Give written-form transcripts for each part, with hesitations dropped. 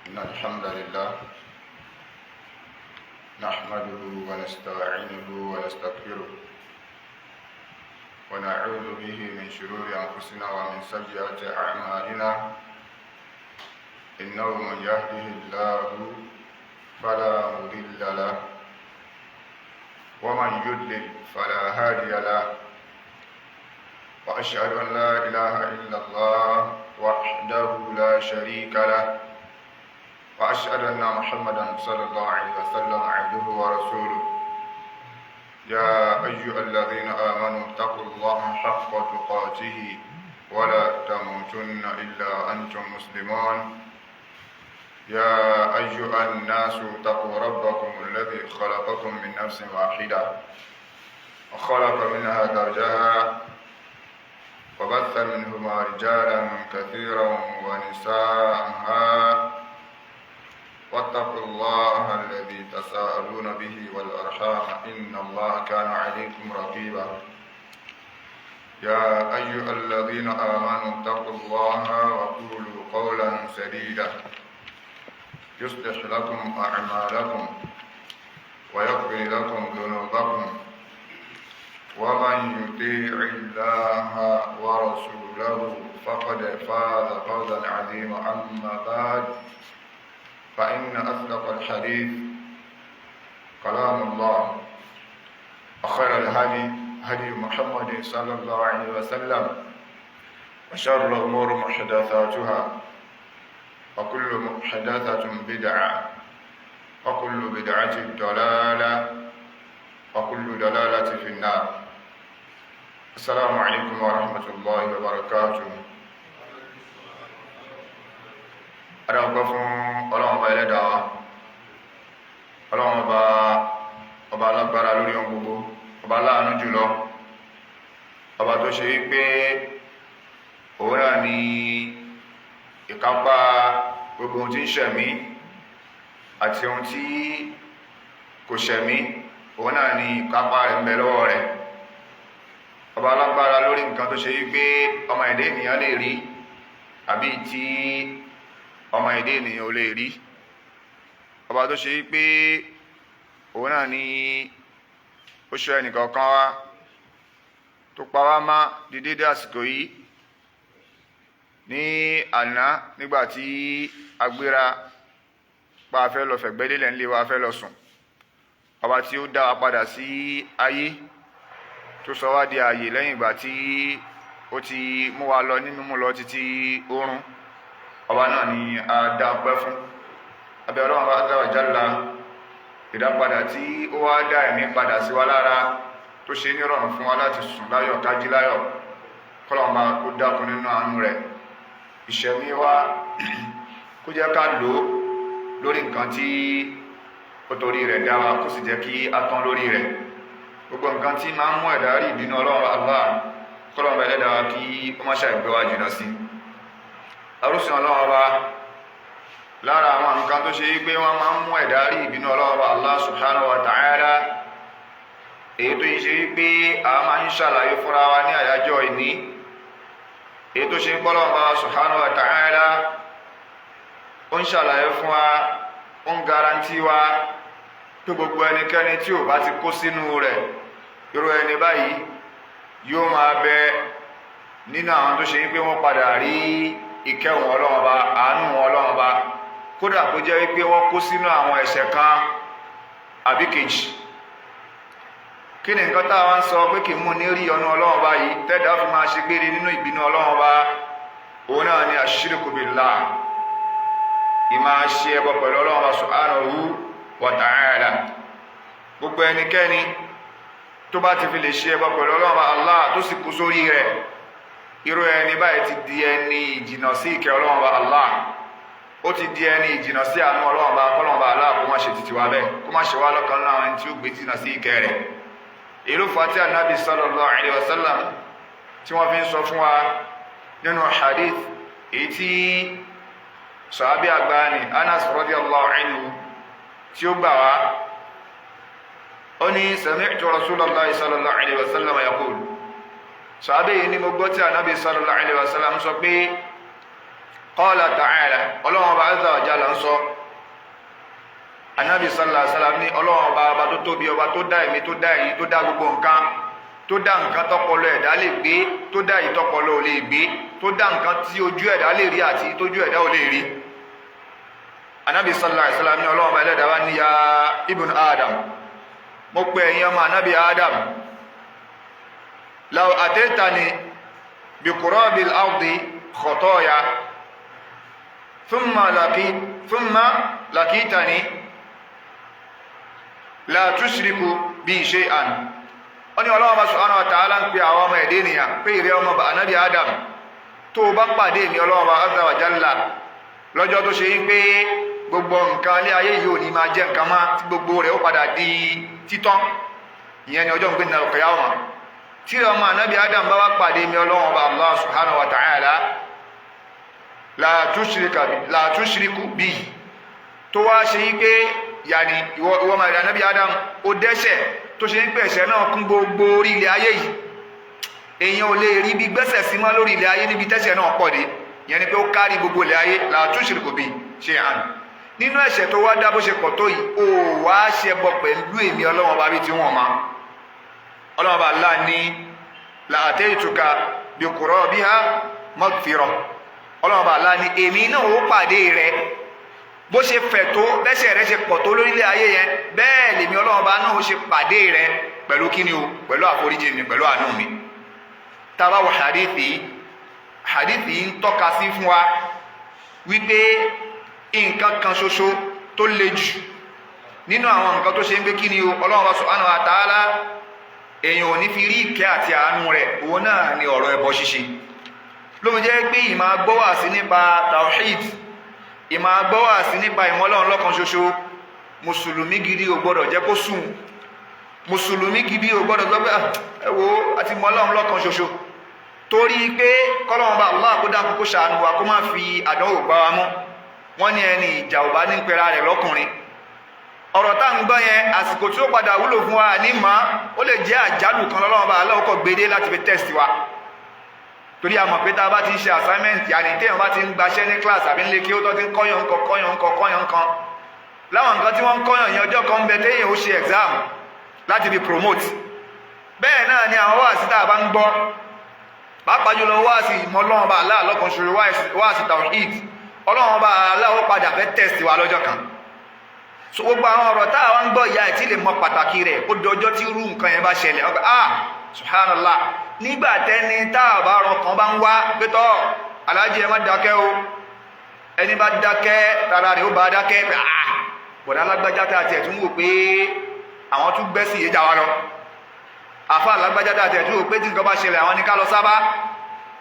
إن الحمد لله نحمده ونستعينه ونستغفره ونعوذ به من شرور أنفسنا ومن سيئات أعمالنا. إنه من يهده الله فلا مضل له ومن يضلل فلا هادي له، وأشهد أن لا إله إلا الله وحده لا شريك له، وأشهد أن محمدا صلى الله عليه وسلم عبده ورسوله. يا أيها الذين آمنوا اتقوا الله حق تقاته ولا تموتن إلا أنتم مسلمون. يا أيها الناس اتقوا ربكم الذي خلقكم من نفس واحدة وخلق منها زوجها وبث منهما رجالا كثيرا ونساء، واتقوا الله الذي تساءلون به والأرحام إن الله كان عليكم رقيبا. يا أيها الذين آمنوا اتقوا الله وقولوا قولا سديدا يصلح لكم أعمالكم ويغفر لكم ذنوبكم، ومن يطيع الله ورسوله فقد فاز فوزا عظيما. أما بعد، فإن أصدق الحديث كلام الله، وخير الهدي هدي محمد صلى الله عليه وسلم، وشر الأمور محدثاتها، وكل محدثة بدعة، وكل بدعة ضلالة، وكل ضلالة في النار. السلام عليكم ورحمة الله وبركاته. Adáwọ̀pẹ́ fún Ọlọ́run Ọba ẹlẹ́dàá wa, Ọlọ́run Ọba ọba alágbára lórí ohun gbogbo, ọba aláàánú jùlọ, ọba tó ṣe wípé òun náà ni ìkápá gbogbo ohun tí ń ṣẹ̀mí àti ohun tí kò ṣẹ̀mí, òun náà ni ìkápá rẹ̀ ń bẹ lọ́wọ́ rẹ̀. Ọba alágbára lórí nǹkan tó ṣe wípé ọmọ ẹ̀dá ènìyàn lè rí àbí tí ọmọ ẹ̀dá ènìyàn ò lè rí. Ọba tó ṣe wípé òun náà ni ó ṣọ́ ẹnìkọ̀ọ̀kan wa tó pa wá mọ́ di dédé àsìkò yìí ní àná nígbà tí a gbéra pa a fẹ́ lọ fẹ̀gbẹ́ lélẹ̀ ńlé wa, fẹ́ lọ sùn. Ọba tí ó dá wa padà sí ayé, tó sọ wá di ààyè lẹ́yìn ìgbà tí ó ti mú wa lọ ní mímú lọ títí oorun, ọba náà ni a dá ọpẹ́ fún. Abẹ́ Ọlọ́run bá azza wa jalla, ìdápadà tí ó wá dá ẹ̀mí padà sí wa lára, tó ṣe nírọ̀rùn fún wa láti sùn láyọ̀ kájí láyọ̀, kọ́lọ́run bá kó dákun nínú àánú rẹ̀ ìṣẹ̀mí wa, kó jẹ́ ká lò ó lórí nǹkan tí ó torí rẹ̀ dá wa, kó sì jẹ́ kí a tán lórí rẹ̀. Gbogbo nǹkan tí máa ń mú ẹ̀dá rí ìbínú Ọlọ́run Allah, kọ́lọ́run bá ẹlẹ́dàá wa kí ó má ṣàìgbé wa jìnnà sí. Arúsìn Ọlọ́run Ọba, lára àwọn nǹkan tó ṣe wípé wọ́n máa ń mú ẹ̀dá rí ìbínú Ọlọ́run Ọba Allah subhanahu wa ta'ala, èyí tó ṣe wípé a máa ń ṣàlàyé fúnra wa ní àyájọ́ ìní, èyí tó ṣe ń pọ́lọ́run Ọba subhanahu wa ta'ala ó ń ṣàlàyé fún wa, ó ń garanti wa pé gbogbo ẹnikẹ́ni tí ò bá ti kó sínú rẹ̀, irú ẹni báyìí yóò máa bẹ nínú àwọn tó ṣe wípé wọ́n padà rí ìkẹwọ̀n Ọlọ́run Ọba, àánú Ọlọ́run Ọba, kódà kó jẹ́ wípé wọ́n kó sínú àwọn ẹ̀ṣẹ̀ kan àbí kejì. Kí ni nǹkan tá a wá ń sọ pé kì í mú ní rí ọ̀nà Ọlọ́run Ọba yìí tẹ́dá fi máa ṣe gbére nínú ìbínú Ọlọ́run Ọba? Òun náà ni àṣírìkù billah, ìmáa ṣe ẹbọ pẹ̀lú Ọlọ́run Ọba subhanahu wa ta'ala. Gbogbo ẹnikẹ́ni tó bá ti fi lè ṣe ẹbọ pẹ̀lú Ọlọ́run Ọba Allah tó sì kú sórí rẹ̀, irú ẹni báyìí ti di ẹni ìjìnà sí ìkẹ́ Ọlọ́run Ọba Allah, ó ti di ẹni ìjìnà sí àánú Ọlọ́run Ọba. Kọ́lọ́run Ọba Allah kó má ṣe títí wa bẹ́ẹ̀, kó má ṣe wá lọ́kàn náà ẹni tí ó gbé jìnà sí ìkẹ́ rẹ̀. Ìlú fati anabi sallallahu alayhi wa sallam tí wọ́n fi ń sọ fún wa nínú hadith èyí tí sàábí àgbà ni Anas radiyallahu anhu tí ó gbà wá, ó ní sami'tu rasulallahi sallallahu alayhi wa sallam yaqul. Sàábí yìí ni mo gbọ́ tí anabi sallallahu alayhi wa sallam sọ pé Qala ta'ala, Ọlọ́run Ọba azza wa jalla ń sọ, Anabi sallallahu alaihi wasallam ní Ọlọ́run Ọba, ọba tó tóbi, ọba tó dá èmi, tó dá èyí, tó dá gbogbo nǹkan, tó dá nǹkan tọpọlọ ẹ̀dá lè gbé, tó dá èyí tọpọlọ ò lè gbé, tó dá nǹkan tí ojú ẹ̀dá lè rí àti tójú ẹ̀dá ò lè rí. Anabi sallallahu alaihi wasallam ní Ọlọ́run Ọba ẹlẹ́dàá wá ní, ya ibn Adam, mo pe ẹ̀yin ọmọ Anabi Adam, law ataytani bi qurabil ardi khataya thumma laqitani la tushriku bi shay'an. Ó ní Ọlọ́run bá subhanahu wa ta'ala ń pe àwọn ọmọ ẹ̀dẹ́ ènìyàn pé, ìrẹ́ ọmọ Ànábì Adam, tó bá pàdé mi Ọlọ́run bá azza wa jalla lọ́jọ́ tó ṣe pé gbogbo nǹkan ilé ayé yìí ò ní máa jẹ́ nǹkan má, tí gbogbo rẹ̀ ó padà di títán, ìyẹn ni ọjọ́ ń gbé ní al-qiyamah, tí ọmọ Ànábì Adam bá wá pàdé mi Ọlọ́run bá Allah subhanahu wa ta'ala, la tushriku bi, tó wá ṣe yí pé yàní ìwọ ọmọ Ànábì Adam, ó dẹ́ṣẹ̀ tó ṣe ń pè ẹ̀ṣẹ̀ náà kún gbogbo orí ilẹ̀ ayé yìí, èèyàn ò lè rí bí gbẹ́sẹ̀ sí mọ́ lórí ilẹ̀ ayé níbi tẹ́ṣẹ̀ náà pọ̀ dé, ìyẹn ni pé ó kárí gbogbo ilẹ̀ ayé, la tushriku bi shay'an, nínú ẹ̀ṣẹ̀ tó wá dá bó ṣe pọ̀ tó yìí, ó wá ṣẹbọ pẹ̀lú èmi Ọlọ́wọ́n bá bí tí wọ́n ma Ọlọ́wọ́n bá lá ní la ataytuka bi qurabiha maghfirah. Ọlọ́wọ́n bá lá ní èmi náà ó pàdé rẹ, bó ṣe fẹ̀ tó, bẹ́sẹ̀ rẹ ṣe pọ̀ tó lórílẹ̀ ayé yẹn, bẹ́ẹ̀ lèmi Ọlọ́run bá náà ó ṣe pàdé rẹ pẹ̀lú kíni o? Pẹ̀lú àforíjì mi, pẹ̀lú àánú mi. Tá bá wo hadithi, hadithi ń tọ́ka sí fún wa wípé nǹkan kan ṣoṣo tó le jù nínú àwọn nǹkan tó ṣe ń gbé kíni o, Ọlọ́run bá subhanahu wa ta'ala, èèyàn ò ní fi rí ìkẹ́ àti àánú rẹ̀, òun náà ni ọ̀rọ̀ ẹbọ ṣíṣe. Ló fi jẹ́ pé ìmọ̀ gbọ́wà sí nípa tawhid, ìmọ̀ gbọ́wà sí nípa ìmọ̀ Ọlọ́run lọ́kan ṣoṣo, mùsùlùmí gidi ò gbọ́dọ̀ jẹ́ kó sùn. Mùsùlùmí gidi ò gbọ́dọ̀ gbọ́ pé ẹ wo, àti mọ̀ Ọlọ́run lọ́kan ṣoṣo, torí pé kọ́lọ́run bá Allah kó dákun kó ṣàánú wa, kó má fi àdánwò gbá wa mú. Wọ́n ní ẹni ìjà ò bá ní pera rẹ̀ lọ́kùnrin. Ọ̀rọ̀ tá ń gbọ́ yẹn, àsìkò tí ó padà wúlò fún wa ní mọ́, ó lè jẹ́ àjálù kan lọ́lọ́run bá Allah kọ̀ gbédé láti fi test wa, torí a mọ̀ pé tá a bá ti ń ṣe assignment, yàní téèyàn bá ti ń gbaṣẹ́ ní class àbí nílé kí ó tọ́ ti ń kọ́yàn ńkọ, kọ́yàn ńkọ, kọ́yàn ńkan, láwọn nǹkan tí wọ́n ń kọ́yàn yẹn, ọjọ́ kan ń bẹ téèyàn ó ṣe exam láti fi promote. Bẹ́ẹ̀ náà ni àwọn wáàsí tá a bá ń gbọ́, pàápàá jùlọ wáàsí ìmọ̀ Ọlọ́run bá Allah lọ́kan ṣoṣo, wáàsí tawhid, Ọlọ́run bá Allah ó padà fẹ́ test wa lọ́jọ́ kan. So gbogbo àwọn ọ̀rọ̀ tá àwọn ń gbọ́ ìyá ẹ̀ tí lè mọ pàtàkì rẹ̀, ó dọjọ́ tí irú nǹkan yẹn bá ṣẹlẹ̀, ọgbà, ah, subhanallah, nígbà tẹ́ni tá a bá rọ kan bá ń wá pé tọ́, aláàjì, ẹ má dákẹ́ o, ẹni bá dákẹ́ tara rẹ̀ ó bá dákẹ́ pé, ah, bọ̀dá alágbájá tá a tiẹ̀ tún wò pé àwọn tún gbẹ́sì yé já wa lọ, àfa alágbájá tá a tiẹ̀ tún wò pé tí nǹkan bá ṣẹlẹ̀ àwọn ní ká lọ sábà.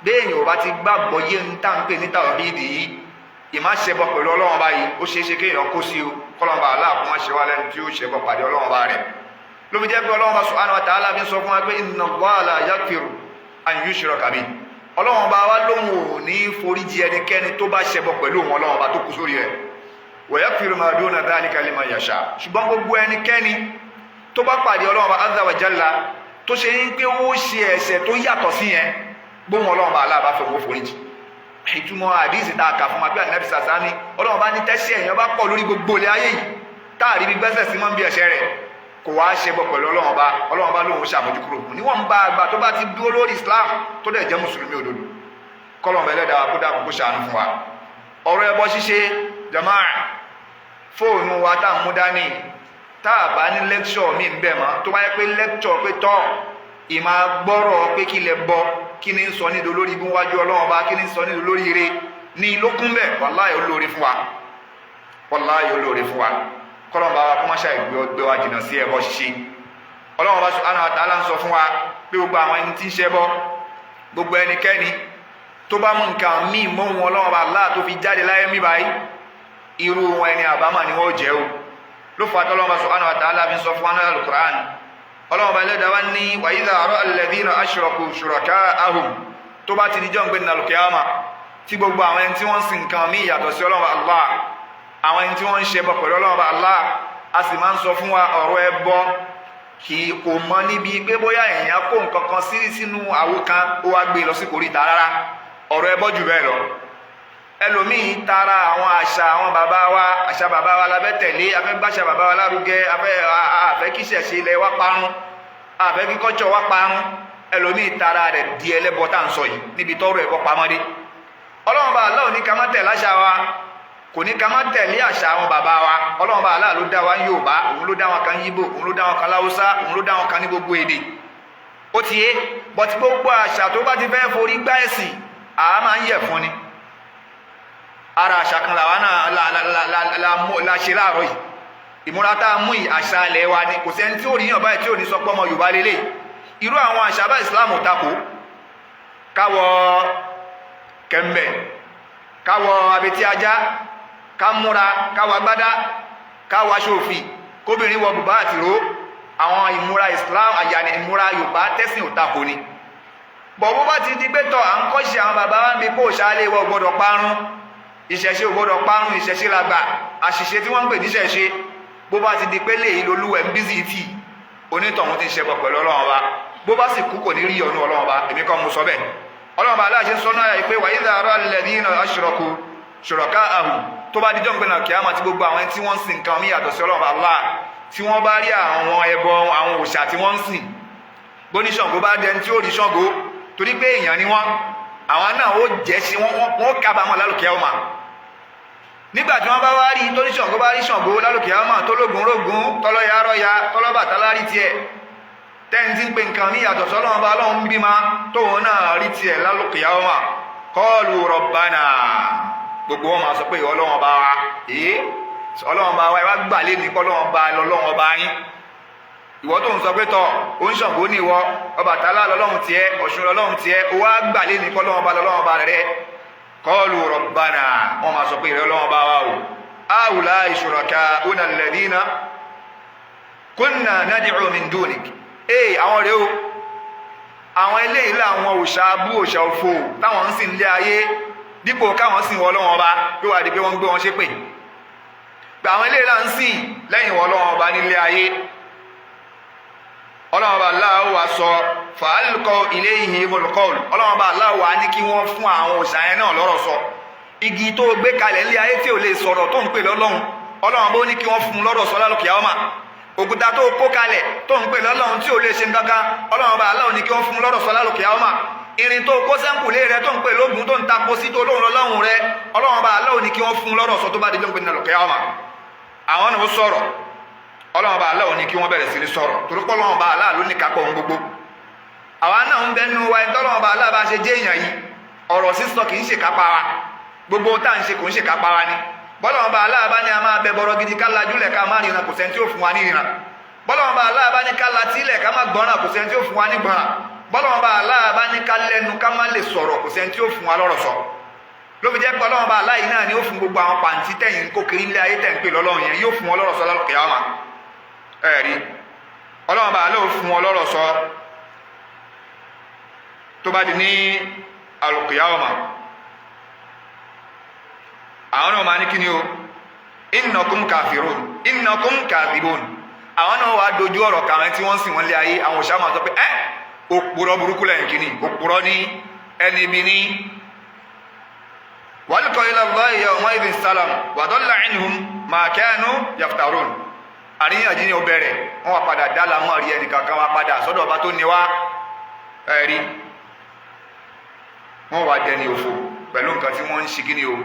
Béèyàn ò bá ti gbàgbọ́ yé ń tá ń pè ní tàwhídì yìí, ìmá ṣẹbọ pẹ̀lú Ọlọ́run báyìí, ó ṣeé ṣe kéèyàn kó sí o. Kọ́lọ́run bá aláàkó má ṣe wá lẹ́nu tí ó ṣẹbọ pàdé Ọlọ́run bá rẹ̀. Ló fi jẹ́ pé Ọlọ́run bá subhanahu wa ta'ala fi ń sọ fún wa pé inna Allaha la yaghfiru an yushraka bihi. Ọlọ́run bá wá lóhùn ò ní foríjì ẹnikẹ́ni tó bá ṣẹbọ pẹ̀lú òun Ọlọ́run bá tó kú sórí rẹ̀, wa yaghfiru ma duna dhalika liman yasha. Ṣùgbọ́n gbogbo ẹnikẹ́ni tó bá pàdé Ọlọ́run bá azza wa jalla, tó ṣe ń pé ó ṣe ẹ̀ṣẹ̀ tó yàtọ̀ sí yẹn, gbóhùn Ọlọ́run bá aláàbá fẹ́ wọ́n foríjì. Ìtumọ̀ àdíìsì tá a kà fún wa pé Ànábì sàṣà ní Ọlọ́run bá ní tẹ́sí ẹ̀yàn bá pọ̀ lórí gbogbo ilé ayé yìí, táàrí bí gbẹ́sẹ̀ sí mọ́ ń bí ẹ̀ṣẹ̀ rẹ̀, kò wá ṣe bọ̀ pẹ̀lú Ọlọ́run bá, Ọlọ́run bá lóun ṣàmójúkúrò fún níwọ̀n bá àgbà tó bá ti dúró lórí Islam, tó dẹ̀ jẹ́ mùsùlùmí òdodo. Kọ́lọ̀n bẹ̀lẹ́ dáa kó dáa kó ṣàánú fún wa. Ọ̀rọ̀ ẹbọ ṣíṣe, jamaa, fóònù wa tá à ń mú dání, tá a bá ní lecture mi ń bẹ̀ mọ́, tó bá yẹ pé lecture pé tọ́ ìmọ̀ gbọ́rọ̀ pé kí lẹ bọ, kí ni ń sọ nídò lórí ibú wájú Ọlọ́run bá, kí ni ń sọ nídò lórí ire ní lókún bẹ̀, wàláhì olóore fún wa, wàláhì olóore fún wa. Kọ́lọ́n bá wa kó má ṣàì gbé wa jìnnà sí ẹbọ ṣíṣe. Ọlọ́run bá subhanahu wa ta'ala ń sọ fún wa pé gbogbo àwọn ẹni tí ń ṣẹbọ, gbogbo ẹnikẹ́ni tó bá mú nǹkan míì mọ́ wọn Ọlọ́run bá Allah tó fi jáde láyé mí báyìí, irú wọn ẹni àbámà ni wọ́n jẹ́ o. Ló fà tọ́lọ́run bá subhanahu wa ta'ala fi sọ fún wa náà al-Qur'an. Ọlọ́run bá lẹ́dàá wá ní wa idha ra'a alladhina ashraku shuraka'ahum, tó bá ti di jọ́ ń gbé nínú al-qiyama, tí gbogbo àwọn ẹni tí wọ́n ń sin nǹkan míì yàtọ̀ sí Ọlọ́run Allah, àwọn ẹni tí wọ́n ń ṣe bọ pẹ̀lú Ọlọ́run Allah. A sì máa ń sọ fún wa, ọ̀rọ̀ ẹbọ kì í kò mọ níbi pé bóyá èèyàn kó nǹkan kan sí sínú àwo kan, ó wá gbé lọ sí kòríta. Rárá, ọ̀rọ̀ ẹbọ jù bẹ́ẹ̀ lọ. Ẹlòmíì tara àwọn àṣà àwọn bàbá wa, àṣà bàbá wa la fẹ́ tẹ̀lé, afẹ́ gbàṣà bàbá wa lárugẹ, afẹ́ kíṣẹ̀ṣe ilẹ̀ wa parun, afẹ́ kíkọ́tsọ̀ wa parun. Ẹlòmíì tara rẹ̀ di ẹlẹ́bọ tá à ń sọ yìí níbi tọ́rọ̀ ẹ̀bọ pamọ́dé. Ọlọ́run bá aláwọ̀ ní ká má tẹ̀lé àṣà wa, kò ní ká má tẹ̀lé àṣà àwọn bàbá wa. Ọlọ́run bá aláà ló dá wa ní Yorùbá, òun ló dá wọn kan Yíbò, òun ló dá wọn kan Láwúsá, òun ló dá wọn kan ní gbogbo èdè. Ó ti yé, bọ́tí gbogbo àṣà tó bá ti fẹ́ forí gbá ẹ̀sìn, àá máa ń yẹ̀ fún ni. Ara àṣà kan làwa náà la ṣe láàárọ̀ yìí. Ìmúra tá a mú yìí, àṣà ilẹ̀ wa ni. Kò sẹ́ni tí ò rí yàn báyìí tí ò ní sọ pé ọmọ Yorùbá lélẹ̀. Irú àwọn àṣà bá Ìsìláàmù takò, káwọ kẹ̀mbẹ̀, káwọ abetí ajá, ká múra, káwọ agbádá, káwọ aṣọ òfì, kóbìnrin wọ bùbá àtìró, àwọn ìmúra Islam àyàní ìmúra Yorùbá tẹ́sìn ò takò ni. Bọ̀ bó bá ti di pé tọ̀ à ń kọ́ṣe àwọn bàbá wa ń bi kó ṣáálé wọ gbọ́dọ̀ parun, ìṣẹ̀ṣe ò gbọ́dọ̀ parun, ìṣẹ̀ṣe làgbà, àṣìṣe tí wọ́n ń pè níṣẹ̀ṣe, bó bá ti di pé léyìí lolúwẹ̀ ń bízì tì, onítọ̀hún ti ń ṣẹbọ pẹ̀lú Ọlọ́run Ọba. Bó bá sì kú, kò ní rí ọ̀nù Ọlọ́run Ọba. Èmi kọ́ mo sọ bẹ́ẹ̀. Ọlọ́run Ọba aláṣẹ sọ náà yìí pé wa idha ra'a alladhina ashraku shuraka'ahum, tó bá díjọ́ nǹkan náà kíá tí gbogbo àwọn tí wọ́n ń sìn nǹkan mí yàtọ̀ sí Ọlọ́run Ọba Allah, tí wọ́n bá rí àwọn ẹbọ, àwọn òòṣà tí wọ́n ń sìn, gbóníṣàngó bá dẹni tí ó rí Ṣàngó, torí pé èèyàn ni wọ́n, àwọn náà ó jẹ́ sí wọ́n kábàámọ̀ lálùkẹ́ ọmọ nígbà tí wọ́n bá wá rí tó ní Ṣàngó, bá rí Ṣàngó lálùkẹ́ ọmọ, tó lógun rógun, tọ́lọ́ya rọ́ya, tọ́lọ́bàtálá rí tiẹ̀, tẹ́ni tí ń pe nǹkan ní yàtọ̀ sọ́lọ́run bá Ọlọ́run bímọ, tóun náà rí tiẹ̀ lálùkẹ́ ọmọ, qalu rabbana, gbogbo wọn máa sọ pé Ọlọ́run bá wa, èé Ọlọ́run bá wa, ẹ wá gbà lé ní kọ́ Ọlọ́run bá lọ́lọ́run bá yín. Ìwọ tó ń sọ pé tọ oníṣàngó ní ìwọ, Ọbàtálá lọ́lọ́run tiẹ̀, Ọ̀ṣun lọ́lọ́run tiẹ̀, ó wá gbà lé ní kọ́ Ọlọ́run bá lọ́lọ́run bá rẹ. Qalu rabbana, wọ́n máa sọ pé ìrẹ́ Ọlọ́run bá wa o, haula'i shuraka'una alladhina kunna nad'u min dunik. Ee, àwọn rèé o, àwọn eléyìí làwọn òòṣà abú, òòṣà òfò táwọn ń sìn lé ayé dípò káwọn sìn wọ́n Ọlọ́run Ọba. Yóò wá di pé wọ́n ń gbé wọn ṣépè pé àwọn eléyìí là ń sìn lẹ́yìn wọ́n Ọlọ́run Ọba nílé ayé. Ọlọ́run Ọba aláwọ̀ wa sọ fa'alqaw ilayhimul qawl. Ọlọ́run Ọba aláwọ̀ wa ní kí wọ́n fún àwọn òòṣà yẹn náà lọ́rọ̀ sọ. Igi tó gbé kalẹ̀ nílé ayé tí ò lè sọ̀rọ̀ tó ń pè lọ́lọ́run, Ọlọ́run bó ní kí wọ́n fún lọ́rọ̀ sọ lálùkìyà ọmọ. Òkúta tó kó kalẹ̀ tó ń pè lọ́lọ́run tí ò lè ṣe nǹkankan, Ọlọ́run Ọba aláwọ̀ ní kí wọ́n fún lọ́rọ̀ sọ lálùkìyà ọmọ. Irin tó kó sẹ́ńkùlé rẹ tó ń pè lógun, tó ń tapo sí, tó lóhun lọ́lọ́run rẹ, Ọlọ́run Ọba aláwọ̀ ní kí wọ́n fún lọ́rọ̀ sọ tó bá di jọ́ pé lálùkìyà ọmọ. Àwọn náà sọ̀rọ̀. Ọlọ́run Ọba aláwọ̀ ní kí wọ́n bẹ̀rẹ̀ sí ní sọ̀rọ̀, torí pé Ọlọ́run Ọba aláà ló ní kápọ̀ ohun gbogbo. Àwa náà ń bẹnu wa ẹni tọ́lọ́run Ọba aláà bá ṣe jẹ́ èèyàn yìí, ọ̀rọ̀ sísọ kì í ṣe kápá wa. Gbogbo tá à ń ṣe kò ń ṣe kápá wa ni. Bọ́lọ́run Ọba aláà bá ní a máa bẹ bọ́rọ̀ gidi ká lajúlẹ̀ ká má ríran, kò sẹ́ni tí ó fún wa ní ríran. Bọ́lọ́run Ọba aláà bá ní ká latílẹ̀ ká má gbọ́ràn, kò sẹ́ni tí ó fún wa ní gbọ́ràn. Bọ́lọ́run Ọba aláà bá ní ká lẹ́nu ká má lè sọ̀rọ̀, kò sẹ́ni tí ó fún wa lọ́rọ̀ sọ. Ló fi jẹ́ pé Ọlọ́run Ọba aláà yìí náà ni ó fún gbogbo àwọn pàǹtí tẹ̀yìn kó kiri ilé ayé tẹ̀ ń pè lọ́lọ́run yẹn, yóò fún wọn lọ́rọ̀ sọ lálùkẹ́ àwọn ẹ̀rí. Ọlọ́run Ọba aláà ó fún wọn lọ́rọ̀ sọ tó bá di ní alùkìyàwó. Àwọn náà máa ní kíni o, innakum kafirun, innakum kadhibun. Àwọn náà wàá dojú ọ̀rọ̀ kàwọn tí wọ́n ń sìn wọ́n lé ayé. Àwọn òṣà máa sọ pé ẹ́ òpùrọ̀ burúkú lẹ́yìn kíní, òpùrọ̀ ní ẹni bí ní. Walqa ila Allahi yawma'idhin salam wa dalla anhum ma kanu yaftarun. Àríyànjiyàn ó bẹ̀rẹ̀, wọ́n wá padà dá làwọn àrí ẹnìkan kan wá padà sọ́dọ̀ ọba tó ní wá ẹ̀rí. Wọ́n wá dẹni òfò pẹ̀lú nǹkan tí wọ́n ń ṣe kíni o,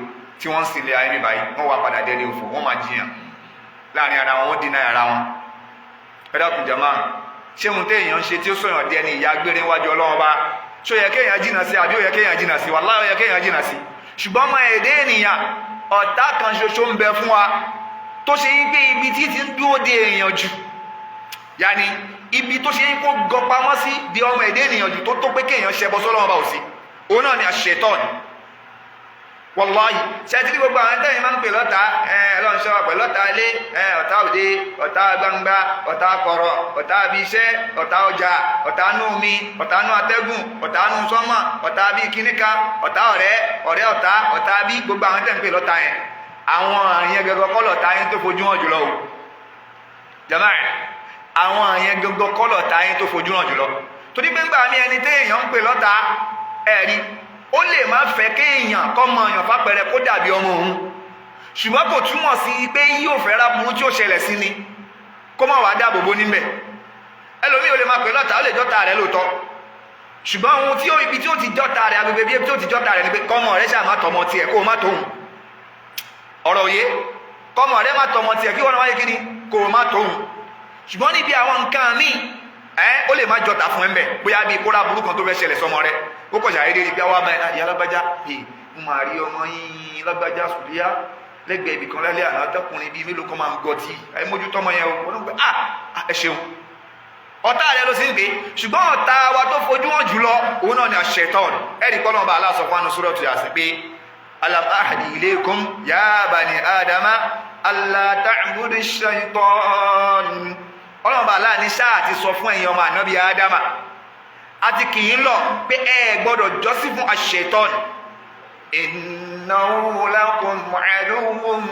tí wọ́n ń sin ilé ayé mi báyìí. Wọ́n wá padà dẹni òfò, wọ́n máa jiyàn láàrin ara wọn, wọ́n dínà ara wọn. Ẹ dákun jàmá, ṣé ohun téèyàn ń ṣe tí ó sọ̀yàn di ẹni ìyá gbére níwájú Ọlọ́run bá, ṣó yẹ kéèyàn jìnnà sí àbí ó yẹ kéèyàn jìnnà sí? Wàláhì, ó yẹ kéèyàn jìnnà sí. Ṣùgbọ́n ọmọ èdè ènìyàn, ọ̀tá kan ṣoṣo ń bẹ fún wa tó ṣe yí pé ibi tí ti ń dúró de èèyàn jù, yàní ibi tó ṣe yí kó gọ pamọ́ sí di ọmọ èdè ènìyàn jù tó pé kéèyàn ṣẹbọ sọ́lọ́run bá ò sí, òun náà ni àṣetọ́ni. Wàláhì, ṣe tí gbogbo àwọn tẹ́yìn máa ń pè lọ́ta, Ọlọ́run ṣọ́ wa pẹ̀lú ọ̀tá ilé, ọ̀tá òde, ọ̀tá gbangba, ọ̀tá kọ̀rọ̀, ọ̀tá ibi iṣẹ́, ọ̀tá ọjà, ọ̀tá nú omi, ọ̀tá nú atẹ́gùn, ọ̀tá nú sọ́mọ̀, ọ̀tá bí kíníkà, ọ̀tá ọ̀rẹ́, ọ̀rẹ́ ọ̀tá, ọ̀tá bí gbogbo àwọn tẹ́yìn ń pè lọ́ta yẹn, àwọn àyẹn gẹ́gẹ́ kọ́ lọ̀tá yẹn tó fojú hàn jùlọ o. Jàmáà, àwọn àyẹn gẹ́gẹ́ kọ́ lọ̀tá yẹn tó fojú hàn jùlọ, torí pé ńgbà mí ẹni téèyàn ń pè lọ́ta, ẹ̀rí Ó lè má fẹ́ kéèyàn kọ́ mọ èèyàn fápẹrẹ kó dàbí ọmọ òun, ṣùgbọ́n kò túmọ̀ sí pé yóò fẹ́ ráburú tí ó ṣẹlẹ̀ sí ni kó má wàá dáàbò bo níbẹ̀. Ẹlòmíì ò lè máa pè lọ́ta, ó lè jọ́ta rẹ̀ lóòótọ́, ṣùgbọ́n ohun tí ó ibi tí ó ti jọ́ta rẹ̀, agbègbè bí tí ó ti jọ́ta rẹ̀ ni pé kọ́mọ rẹ̀ ṣáà má tọmọ tiẹ̀, kó o má tóun. Ọ̀rọ̀ òye, kọ́mọ rẹ̀ má tọmọ tiẹ̀, kí wọ́n náà wáyé kí ni, kó o má tóun. Ṣùgbọ́n níbi àwọn nǹkan míì ẹ, ó lè má jọta fún ẹ mbẹ, bóyá bíi kóra burú kan tó fẹ́ ṣẹlẹ̀ sọmọ rẹ̀, ó kọ̀ ṣàyédé rí pé àwọn abáyé ìyá lágbájá, ẹ mo máa rí ọmọ yín lágbájá sùdíyá lẹ́gbẹ̀ẹ́ ibì kan lálẹ́ àná, tọkùnrin bíi mélòó kan máa ń gọtí ẹ, mójútó ọmọ yẹn o. Wọ́n gbé, ah, ẹ ṣeun, ọ̀tá rẹ ló sì ń gbé. Ṣùgbọ́n ọ̀tá wa tó fojú hàn jùlọ, òun náà ni àṣetán. Ẹ̀rí kọ́ lọ́nà bá aláṣọ fún àánú Suratu Yasin pé alam ahdi ilaykum ya bani adama alla ta'budu shaytan. Ọlọ́run bá aláàní sáà ti sọ fún ẹ̀yin ọmọ ànábì Ádámà, àti kì í lọ pé ẹ gbọ́dọ̀ jọ́sìn fún àṣetán. Innahu lakum aduwwun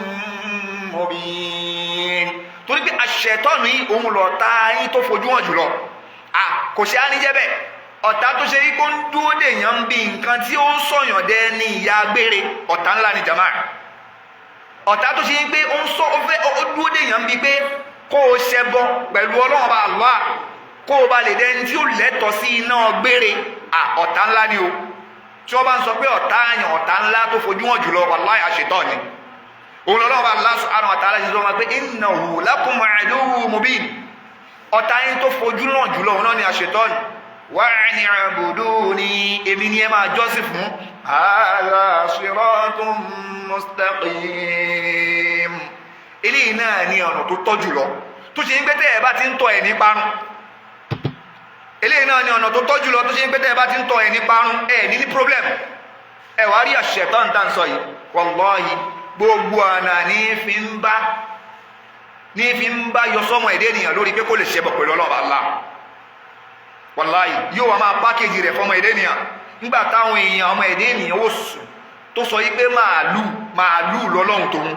mubin. Torí pé àṣetán yìí, òun lọ tá yín tó fojú hàn jùlọ. À kò ṣe á ní jẹ́ bẹ́ẹ̀, ọ̀tá tó ṣe wípé ń dúró dèèyàn ń bí nǹkan tí ó ń sọ̀yàn dẹ ní ìyá gbére, ọ̀tá ńlá ni jama. Ọ̀tá tó ṣe wípé ó ń sọ, ó fẹ́ ó dúró dèèyàn ń bí pé kó o ṣẹbọ pẹ̀lú Ọlọ́run bá Allah, kó o bá lè dẹni tí ó lẹ́tọ̀ọ́ sí iná gbére, à ọ̀tá ńlá ni o. Tí wọ́n bá ń sọ pé ọ̀tá àyàn, ọ̀tá ńlá tó fojú hàn jùlọ, wàláhì, àṣetán ni. Òun lọ́wọ́ bá Allah subhanahu wa ta'ala ṣe sọ wọn pé innahu lakum aduwwun mubin. Ọ̀tá yín tó fojú hàn jùlọ, òun náà ni àṣetán. Wa an i'buduni, èmi ni ẹ máa jọ́sìn fún. Hadha siratun mustaqim. Eléyìí náà ní ọ̀nà tó tọ́ jùlọ, tó ṣe ń gbé tẹ́ ẹ bá ti ń tọ́ ẹ̀ ní parun. Eléyìí náà ní ọ̀nà tó tọ́ jùlọ, tó ṣe ń gbé tẹ́ ẹ bá ti ń tọ́ ẹ̀ ní parun, ẹ̀ ní problem. Ẹ wàá rí àṣetán tá à ń sọ yìí, wallahi, gbogbo ọ̀nà ní fi ń bá yọ sọ́mọ ẹ̀dẹ́ ènìyàn lórí pé kó lè ṣẹbọ pẹ̀lú Ọlọ́run Allah. Wàláhì, yóò wá máa package rẹ̀ fọmọ ẹ̀dẹ́ ènìyàn. Nígbà táwọn èèyàn, ọmọ ẹ̀dẹ́ ènìyàn ó sùn tó sọ yí pé màálù, màálù lọ́lọ́run tòun,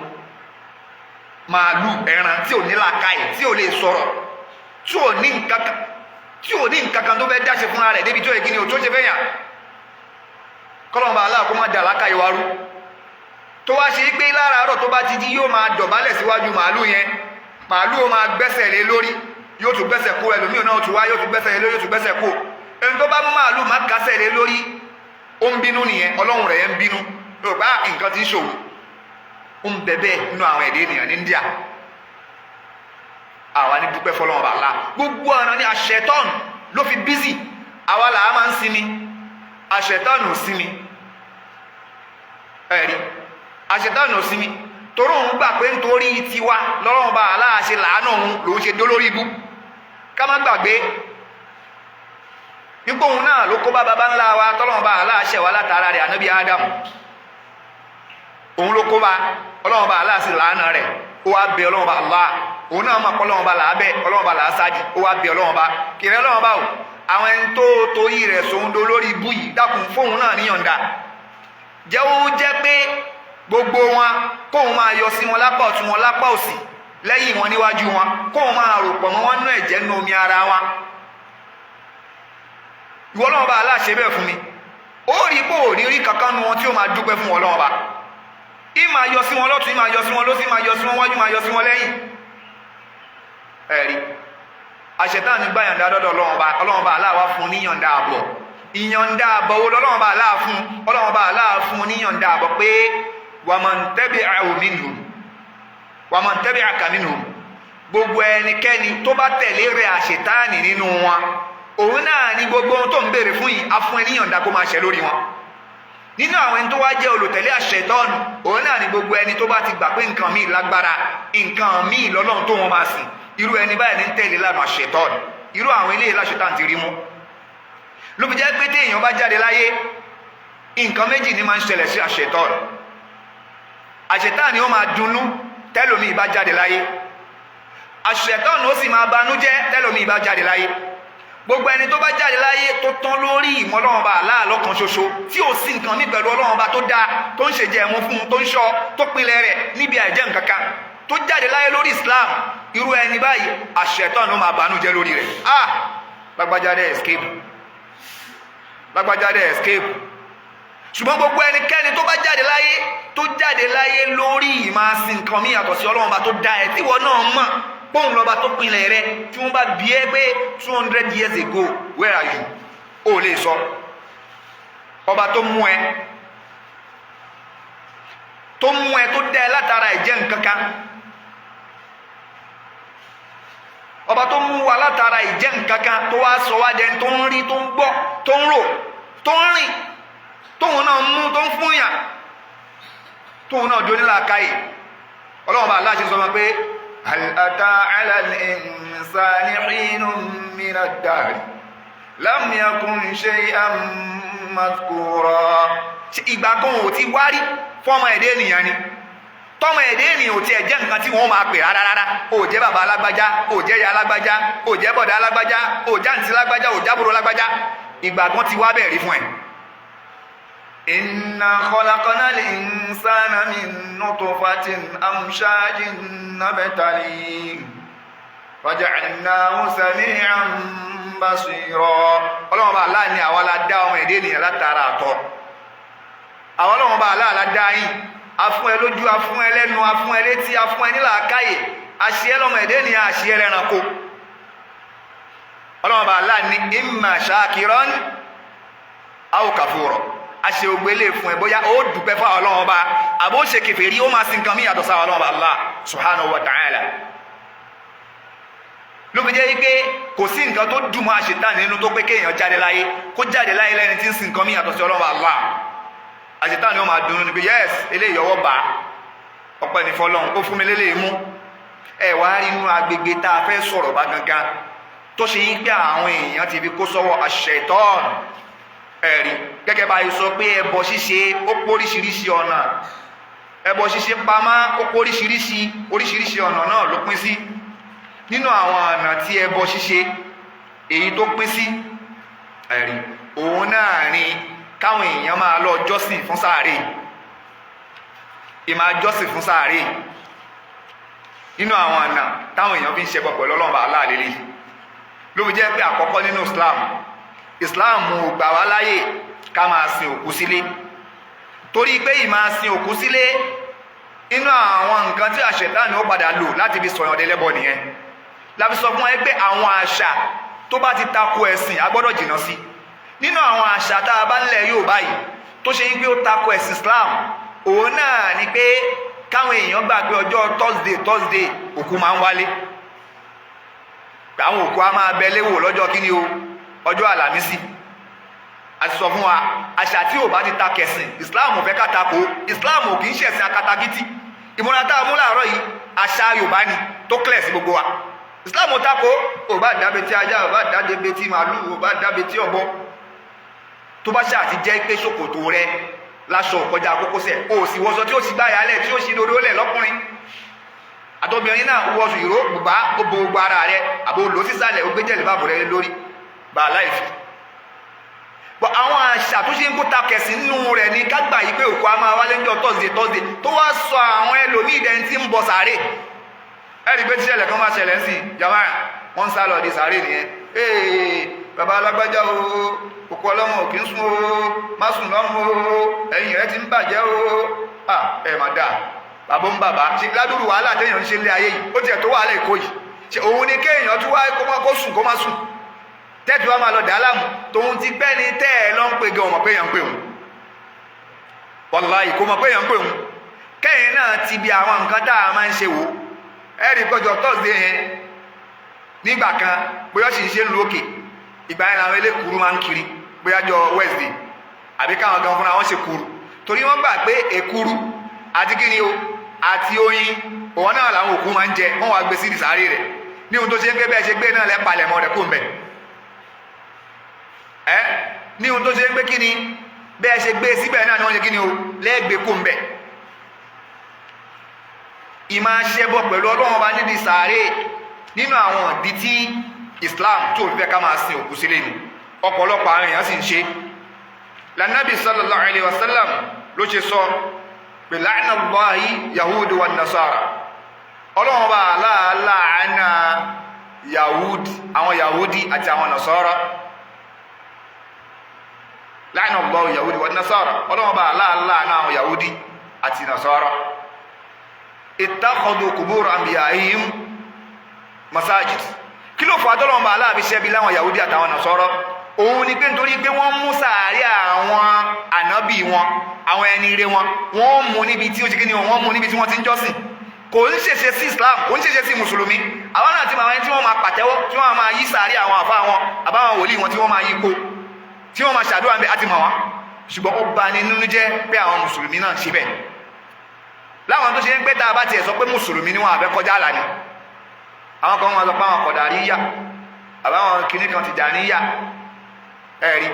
màálù, ẹran tí ò ní làákàyè, tí ò lè sọ̀rọ̀, tí ò ní nǹkan kan tó fẹ́ dáṣe fúnra rẹ̀ débi tó yẹ kí ni ò tó ṣe fẹ́ yàn. Kọ́lọ́mọba aláà kó má dà làákàyè wa rú, tó wá ṣe pé láràárọ̀ tó bá ti jí, yóò máa dọ̀bálẹ̀ síwájú màálù yẹn, màálù ó máa gbẹ́sẹ̀ lé lórí, yóò tún gbẹ́sẹ̀ kó, ẹlòmíì náà tún wá, yóò tún gbẹ́sẹ̀ lé lórí, yóò tún gbẹ́sẹ̀ kó. Ẹni tó bá mú màálù má kásẹ̀ lé lórí, ó ń bínú nìyẹn, Ọlọ́run rẹ̀ yẹn ń bínú, yóò bá nǹkan tí ń ṣòwò. Ó ń bẹ bẹ́ẹ̀ nínú àwọn ẹ̀dẹ́ ènìyàn ní India. Àwa ní dúpẹ́ fọlọ́run bàlá. Gbogbo ọ̀nà ní àṣetọ́n ló fi busy. Àwa là á máa ń sinmi, àṣetọ́n ò sinmi. Ẹ̀rí àṣetọ́n ò sinmi, torí òun gbà pé nítorí tiwa lọ́rùn bá aláàṣẹ làánà òun lòún ṣe dólórí ibú. Ká má gbàgbé nípò òun náà ló kó bá baba ńlá wa tọ́lọ́run bá aláàṣẹ wa látara rẹ̀, ànábì Ádámù. Òun ló kó bá Ọlọ́run bá aláàṣẹ làánà rẹ̀. Ó wá bẹ Ọlọ́run bá Allah, òun náà máa kọ́ Ọlọ́run bá làábẹ́, Ọlọ́run bá làásájì. Ó wá bẹ Ọlọ́run bá kìrẹ́, Ọlọ́run bá o, àwọn ẹni tó torí rẹ̀ sòun do lórí ibú yìí, dákun, fóun náà níyànda, jẹ́ ó jẹ́ pé gbogbo wọn, kóun máa yọ sí wọn lápá ọ̀tún wọn, lápá òsì, lẹ́yìn wọn, níwájú wọn, kóun máa rò pọ̀ mọ́ wọn nú ẹ̀jẹ̀, nú omi ara wọn. Ìwọ Ọlọ́run bá aláṣẹ bẹ́ẹ̀ fún mi. Ó rí pé ò ní rí kankan nu wọn tí ó máa dúpẹ́ fún Ọlọ́run bá. Ì máa yọ sí wọn lọ́tún, ì máa yọ sí wọn lọ́sí, máa yọ sí wọn wájú, máa yọ sí wọn lẹ́yìn. Ẹ̀rí àṣetán ní gbàyànjá dọ́dọ̀ Ọlọ́run bá. Ọlọ́run bá aláwa fún níyànjá àbọ̀. Ìyànjá àbọ̀ wo lọ́lọ́run bá aláà fún? Ọlọ́run bá aláà fún níyànjá àbọ̀ pé waman tabi'ahu minhum, waman tabi'aka minhum, gbogbo ẹnikẹ́ni tó bá tẹ̀lé rẹ̀ àṣetáàní nínú wọn, òun náà ní gbogbo ohun tó ń béèrè fún yìí, á fún ẹ níyànjá kó máa ṣẹ lórí wọn. Nínú àwọn ẹni tó wá jẹ́ olùtẹ̀lé àṣetọ́nù, òun náà ní gbogbo ẹni tó bá ti gbà pé nǹkan míì lágbára, nǹkan míì lọ́lọ́run tó wọn máa sìn. Irú ẹni báyìí ní ń tẹ̀lé lánàá àṣetọ́nù. Irú àwọn eléyìí láṣetán ti rí mú. Ló fi jẹ́ pé téèyàn bá jáde láyé, nǹkan méjì ní máa ń ṣẹlẹ̀ sí àṣetọ́nù. Àṣetán ni ó máa dunnú tẹ́lòmíì bá jáde láyé, àṣetọ́nù ó sì máa banújẹ́ tẹ́lòmíì bá jáde láyé. Gbogbo ẹni tó bá jáde láyé tó tán lórí ìmọ̀ Ọlọ́run Ọba Allah lọ́kan ṣoṣo, tí ò sí nǹkan ní pẹ̀lú Ọlọ́run Ọba tó dáa, tó ń ṣèjẹ ẹ̀mú fún un, tó ń ṣọ́, tó pinlẹ̀ rẹ̀ níbi àìjẹ́ nǹkan kan, tó jáde láyé lórí Islam, irú ẹni báyìí, àṣetán ló máa banújẹ́ lórí rẹ̀. Ah, lágbájá dẹ̀ escape, lágbájá dẹ̀ escape. Ṣùgbọ́n gbogbo ẹnikẹ́ni tó bá jáde láyé, tó jáde láyé lórí ìmáa sin nǹkan mí yàtọ̀ sí Ọlọ́run Ọba tó dá ẹ, tí ìwọ náà mọ̀ pọ́ùn lọ́ba tó pinlẹ̀ rẹ, tí wọ́n bá bí ẹ pé 200 years ago, where are you? Ó lè sọ. Ọba tó mú ẹ, tó mú ẹ, tó dá ẹ látara ìjẹ́ nǹkan kan, ọba tó mú wa látara ìjẹ́ nǹkan kan, tó wá sọ wá dẹni tó ń rí, tó ń gbọ́, tó ń rò, tó ń rìn, tóun náà mú, tó ń fún yàn, tóun náà dóní làákàyè. Ọlọ́run bá aláṣẹ sọ wọn pé hal ata ala al-insani hinun mina ad-dahri lam yakun shay'an madhkura. Ìgbà kan ò ti wárí fọ́mọ ẹ̀dẹ́ ènìyàn ni, tọ́mọ ẹ̀dẹ́ ènìyàn ò tiẹ̀ jẹ́ nǹkan tí wọ́n máa pè rárá rárá. Ò jẹ́ bàbá alágbájá, ò jẹ́ ìyá alágbájá, ò jẹ́ bọ̀dá alágbájá, ò jẹ́ àǹtí alágbájá, ò jábúrò alágbájá. Ìgbà kan ti wá bẹ́ẹ̀ rí fún ẹ. Inna khalaqnal insana min nutfatin amshajin nabtalihi faja'alnahu sami'an basira. Ọlọ́run bá aláà ní àwa la dá ọmọ ẹ̀dẹ́ ènìyàn látara àtọ̀. Àwọn Ọlọ́run bá aláà la dá yín, afún ẹ lójú, afún ẹ lẹ́nu, afún ẹ létí, afún ẹ nílàákàyè, àṣìẹ lọmọ ẹ̀dẹ́ ènìyàn, àṣìẹ lẹ́ranko. Ọlọ́run bá aláà ní imma shakiran aw kafura. Àṣẹ ògbélé fún ẹ, bóyá ó dúpẹ́ fún àwọn Ọlọ́run ọba, àbó ṣe kèfèrí, ó máa sin nǹkan mí yàtọ̀ sáwọn Ọlọ́run ọba Allah subhanahu wa ta'ala. Ló fi jẹ́ pé kò sí nǹkan tó dùn mọ́ àṣetán nínú tó pé kéèyàn jáde láyé, kó jáde láyé lẹ́ni tí ń sin nǹkan mí yàtọ̀ sí Ọlọ́run Allah. Àṣetán ni ó máa dùn ní pé yes, eléyìí ọwọ́ bá ọpẹ́ ní fọlọ́run, ó fún mi lélẹ́yìí mú. Ẹ wá rí inú agbègbè tá a fẹ́ sọ̀rọ̀ bá gangan, tó ṣe yín pé àwọn èèyàn ti fi kó sọ́wọ́ àṣetán. Ẹ̀rí gẹ́gẹ́ bá a sọ pé ẹbọ ṣíṣe ó póríṣiríṣi ọ̀nà, ẹbọ ṣíṣe pamọ́ ó póríṣiríṣi, oríṣiríṣi ọ̀nà náà ló pín sí. Nínú àwọn ọ̀nà tí ẹbọ ṣíṣe èyí tó pín sí, ẹ̀rí òun náà ni káwọn èèyàn máa lọ jọ́sìn fún sàárè, ìmáa jọ́sìn fún sàárè. Nínú àwọn ọ̀nà táwọn èèyàn fi ń ṣẹbọ pẹ̀lú Ọlọ́run bá aláàlélẹ̀, ló fi jẹ́ pé àkọ́kọ́ nínú Islam, Islam ò gbà wá láyè ká máa sin òkú sílé, torí pé ìmáa sin òkú sílé, inú àwọn nǹkan tí àṣetánì ó padà lò láti fi sọ̀yàn dẹlẹ́bọ nìyẹn. La fi sọ fún ẹ pé àwọn àṣà tó bá ti tako ẹ̀sìn, a gbọ́dọ̀ jìnnà sí. Nínú àwọn àṣà tá a bá nílẹ̀ yóò báyìí tó ṣe pé ó tako ẹ̀sìn Islam, òun náà ni pé káwọn èèyàn gbà pé ọjọ́ Thursday Thursday òkú máa ń wálé, àwọn òkú á máa bẹ léwò lọ́jọ́ kíní o, ọjọ́ Àlàmísì. A ti sọ fún wa, àṣà tí ò bá ti ta kẹsìn, Islam ò fẹ́ ká takò. Islam ò kì í ṣẹ̀sìn akatakítí. Ìmúra tá a mú láàárọ̀ yìí, àṣà Yorùbá ni tó clear sí gbogbo wa. Islam ò takò. Ò bá dábẹ́ tí ajá, ò bá dábẹ́ tí màálù, ò bá dábẹ́ tí ọ̀bọ, tó bá ṣáà ti jẹ́ pé ṣòkòtò rẹ láṣọ kọjá kókósẹ̀, o sì wọṣọ tí ó sì gbáyà lẹ̀, tí ó sì dodo lẹ̀ lọ́kùnrin àtọ́bìnrin náà, wọṣọ ìró bùbá, ó bo gbogbo ara rẹ, àbò lò sísàlẹ̀, ó gbé jẹ̀lẹ̀ báàbò rẹ lórí bá a láìfi. Bọ́ àwọn àṣà tó ṣe ń kó ta kẹ̀sì nínú rẹ̀ ní kágbà yìí pé òkú a máa wálé ńjọ́ Thursday Thursday, tó wá sọ àwọn ẹlòmíì dẹni tí ń bọ sàárè. Ẹ rí i pé tíṣẹ̀lẹ̀ kan máa ṣẹlẹ̀ ń sìn jama, wọ́n ń sá lọ di sàárè nìyẹn. Ee, bàbá alágbájá o, òkú ọlọ́mọ ò kí ń sùn o, má sùn lọ́rùn o, ẹ̀yìn rẹ ti ń bàjẹ́ o. Ẹ mà dáa, bàbá ń bàbá ṣe ládùúrú wàhálà téèyàn ń ṣe lé ayé yìí, ó tiẹ̀ tó wàhálà Èkó yìí ṣe òun ni kéèyàn tún wá kó sùn, kó má sùn, tẹ́tù wa máa lọ dàá láàmú. Tòun ti pẹ́ ni tẹ́ ẹ lọ ń pè gan, ọmọ pé yàn ń pè òun, wàláhì kò mọ̀ pé yàn ń pè òun. Kẹ́yìn náà ti bi àwọn nǹkan tá a máa ń ṣe wò, ẹ rí kọjọ Thursday yẹn nígbà kan, bóyá ó sì ń ṣe ń lu òkè ìgbà yẹn làwọn elékuru máa ń kiri, bóyá jọ Wednesday àbí káwọn gan fúnra wọn ṣe kuru, torí wọ́n gbà pé èkuru àti kíni o àti oyin òun náà làwọn òkú máa ń jẹ. Wọ́n wá gbé sí ìsàárè rẹ̀ ní ohun tó ṣe ń gbé bẹ́ẹ̀ ṣe gbé náà lẹ́pàlẹ̀mọ́ rẹ̀ kó ń bẹ̀ ẹ́ ní ohun tó ṣe ń gbé kíni bẹ́ẹ̀ ṣe gbé síbẹ̀ náà ni wọ́n ṣe kíni o lẹ́ẹ̀gbẹ́ kó ń bẹ̀. Ìmá ṣẹbọ pẹ̀lú Ọlọ́run ọba nídìí sàárè, nínú àwọn ìdí tí Islam tó fi fẹ́ ká máa sin òkú sílé ni. Ọ̀pọ̀lọpọ̀ àwọn èèyàn sì ń ṣe. Lànàbì sallallahu alayhi wa sallam ló ṣe sọ pé la'na Allahi yahudu wa nasara. Ọlọ́run ọba aláàlá yahudi, àwọn yahudi àti àwọn nasara. La'ana Allahu yahudi wa nasara, ọlọ́wọ́n bá aláàlá àwọn yahudi àti nasara. Ittakhadhu qubur anbiya'ihim masajid. Kí ló fà tọ́lọ́wọ́n bá aláàbí ṣẹ́bi láwọn yahudi àtàwọn nasara? Òun ni pé nítorí pé wọ́n mú sàárè àwọn ànábì wọn, àwọn ẹni ire wọn, wọ́n mú níbi tí ó ṣe kí ni, wọ́n mú níbi tí wọ́n ti ń jọ́sìn. Kò ń ṣèṣe sí Islam, kò ń ṣèṣe sí mùsùlùmí. Àwọn náà ti máa ẹni tí wọ́n máa pàtẹ́wọ́, tí wọ́n máa yí sàárè àwọn àfa wọn àbáwọn wòlíì wọn, tí wọ́n máa yí po, tí wọ́n máa ṣàdúrà ń bẹ, àti mọ̀ wọ́n. Ṣùgbọ́n ó bà ní nínú jẹ́ pé àwọn mùsùlùmí náà ṣe bẹ́ẹ̀. Láwọn tó ṣe ń pé tá a bá tiẹ̀ sọ pé mùsùlùmí ni wọ́n àbẹ́ kọjá àlà ni. Àwọn kan wọn sọ pé àwọn Kọ̀dàríyà àbáwọn kìnnì kan Tìjàníyà, ẹ̀rí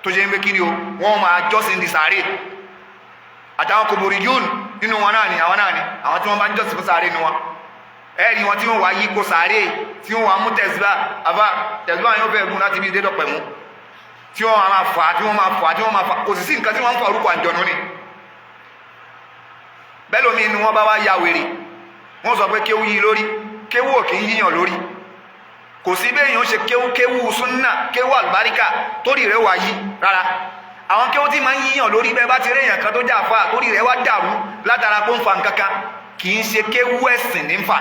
tó ṣe ń pé kíni o, wọ́n máa jọ́sìn di sàárè. Àtàwọn kòbòrì yún nínú wọn náà ni, àwọn náà ni àwọn tí wọ́n bá ń jọ́sìn fún sàárè ni wọn. Ẹ̀rí wọn tí wọ́n wá yípo sàárè, tí wọ́n wá mú tẹ̀síbà, àbá tẹ̀síbà yóò fẹ́ gún láti bí dédọ̀pẹ̀ mú, tí wọ́n máa fà, tí wọ́n máa fà, tí wọ́n máa fà. Kò sì sí nǹkan tí wọ́n ń fa orúkọ àjọ̀nú ni. Bẹ́ẹ̀ lómi inú wọn bá wá ya wèrè, wọ́n sọ pé kéwú yí lórí. Kéwú ò kì í yíyàn lórí. Kò sí bẹ́ẹ̀ yàn ṣe kéwú, kéwú súnà, kéwú àlùbáríkà, torí rẹ̀ wá yí rárá. Àwọn kéwú tí máa ń yíyàn lórí, bẹ́ẹ̀ bá ti rí èèyàn kan tó jà fà torí rẹ̀ wá dàrú látara kó ń fa nǹkan kan, kì í ṣe kéwú ẹ̀sìn ní fà,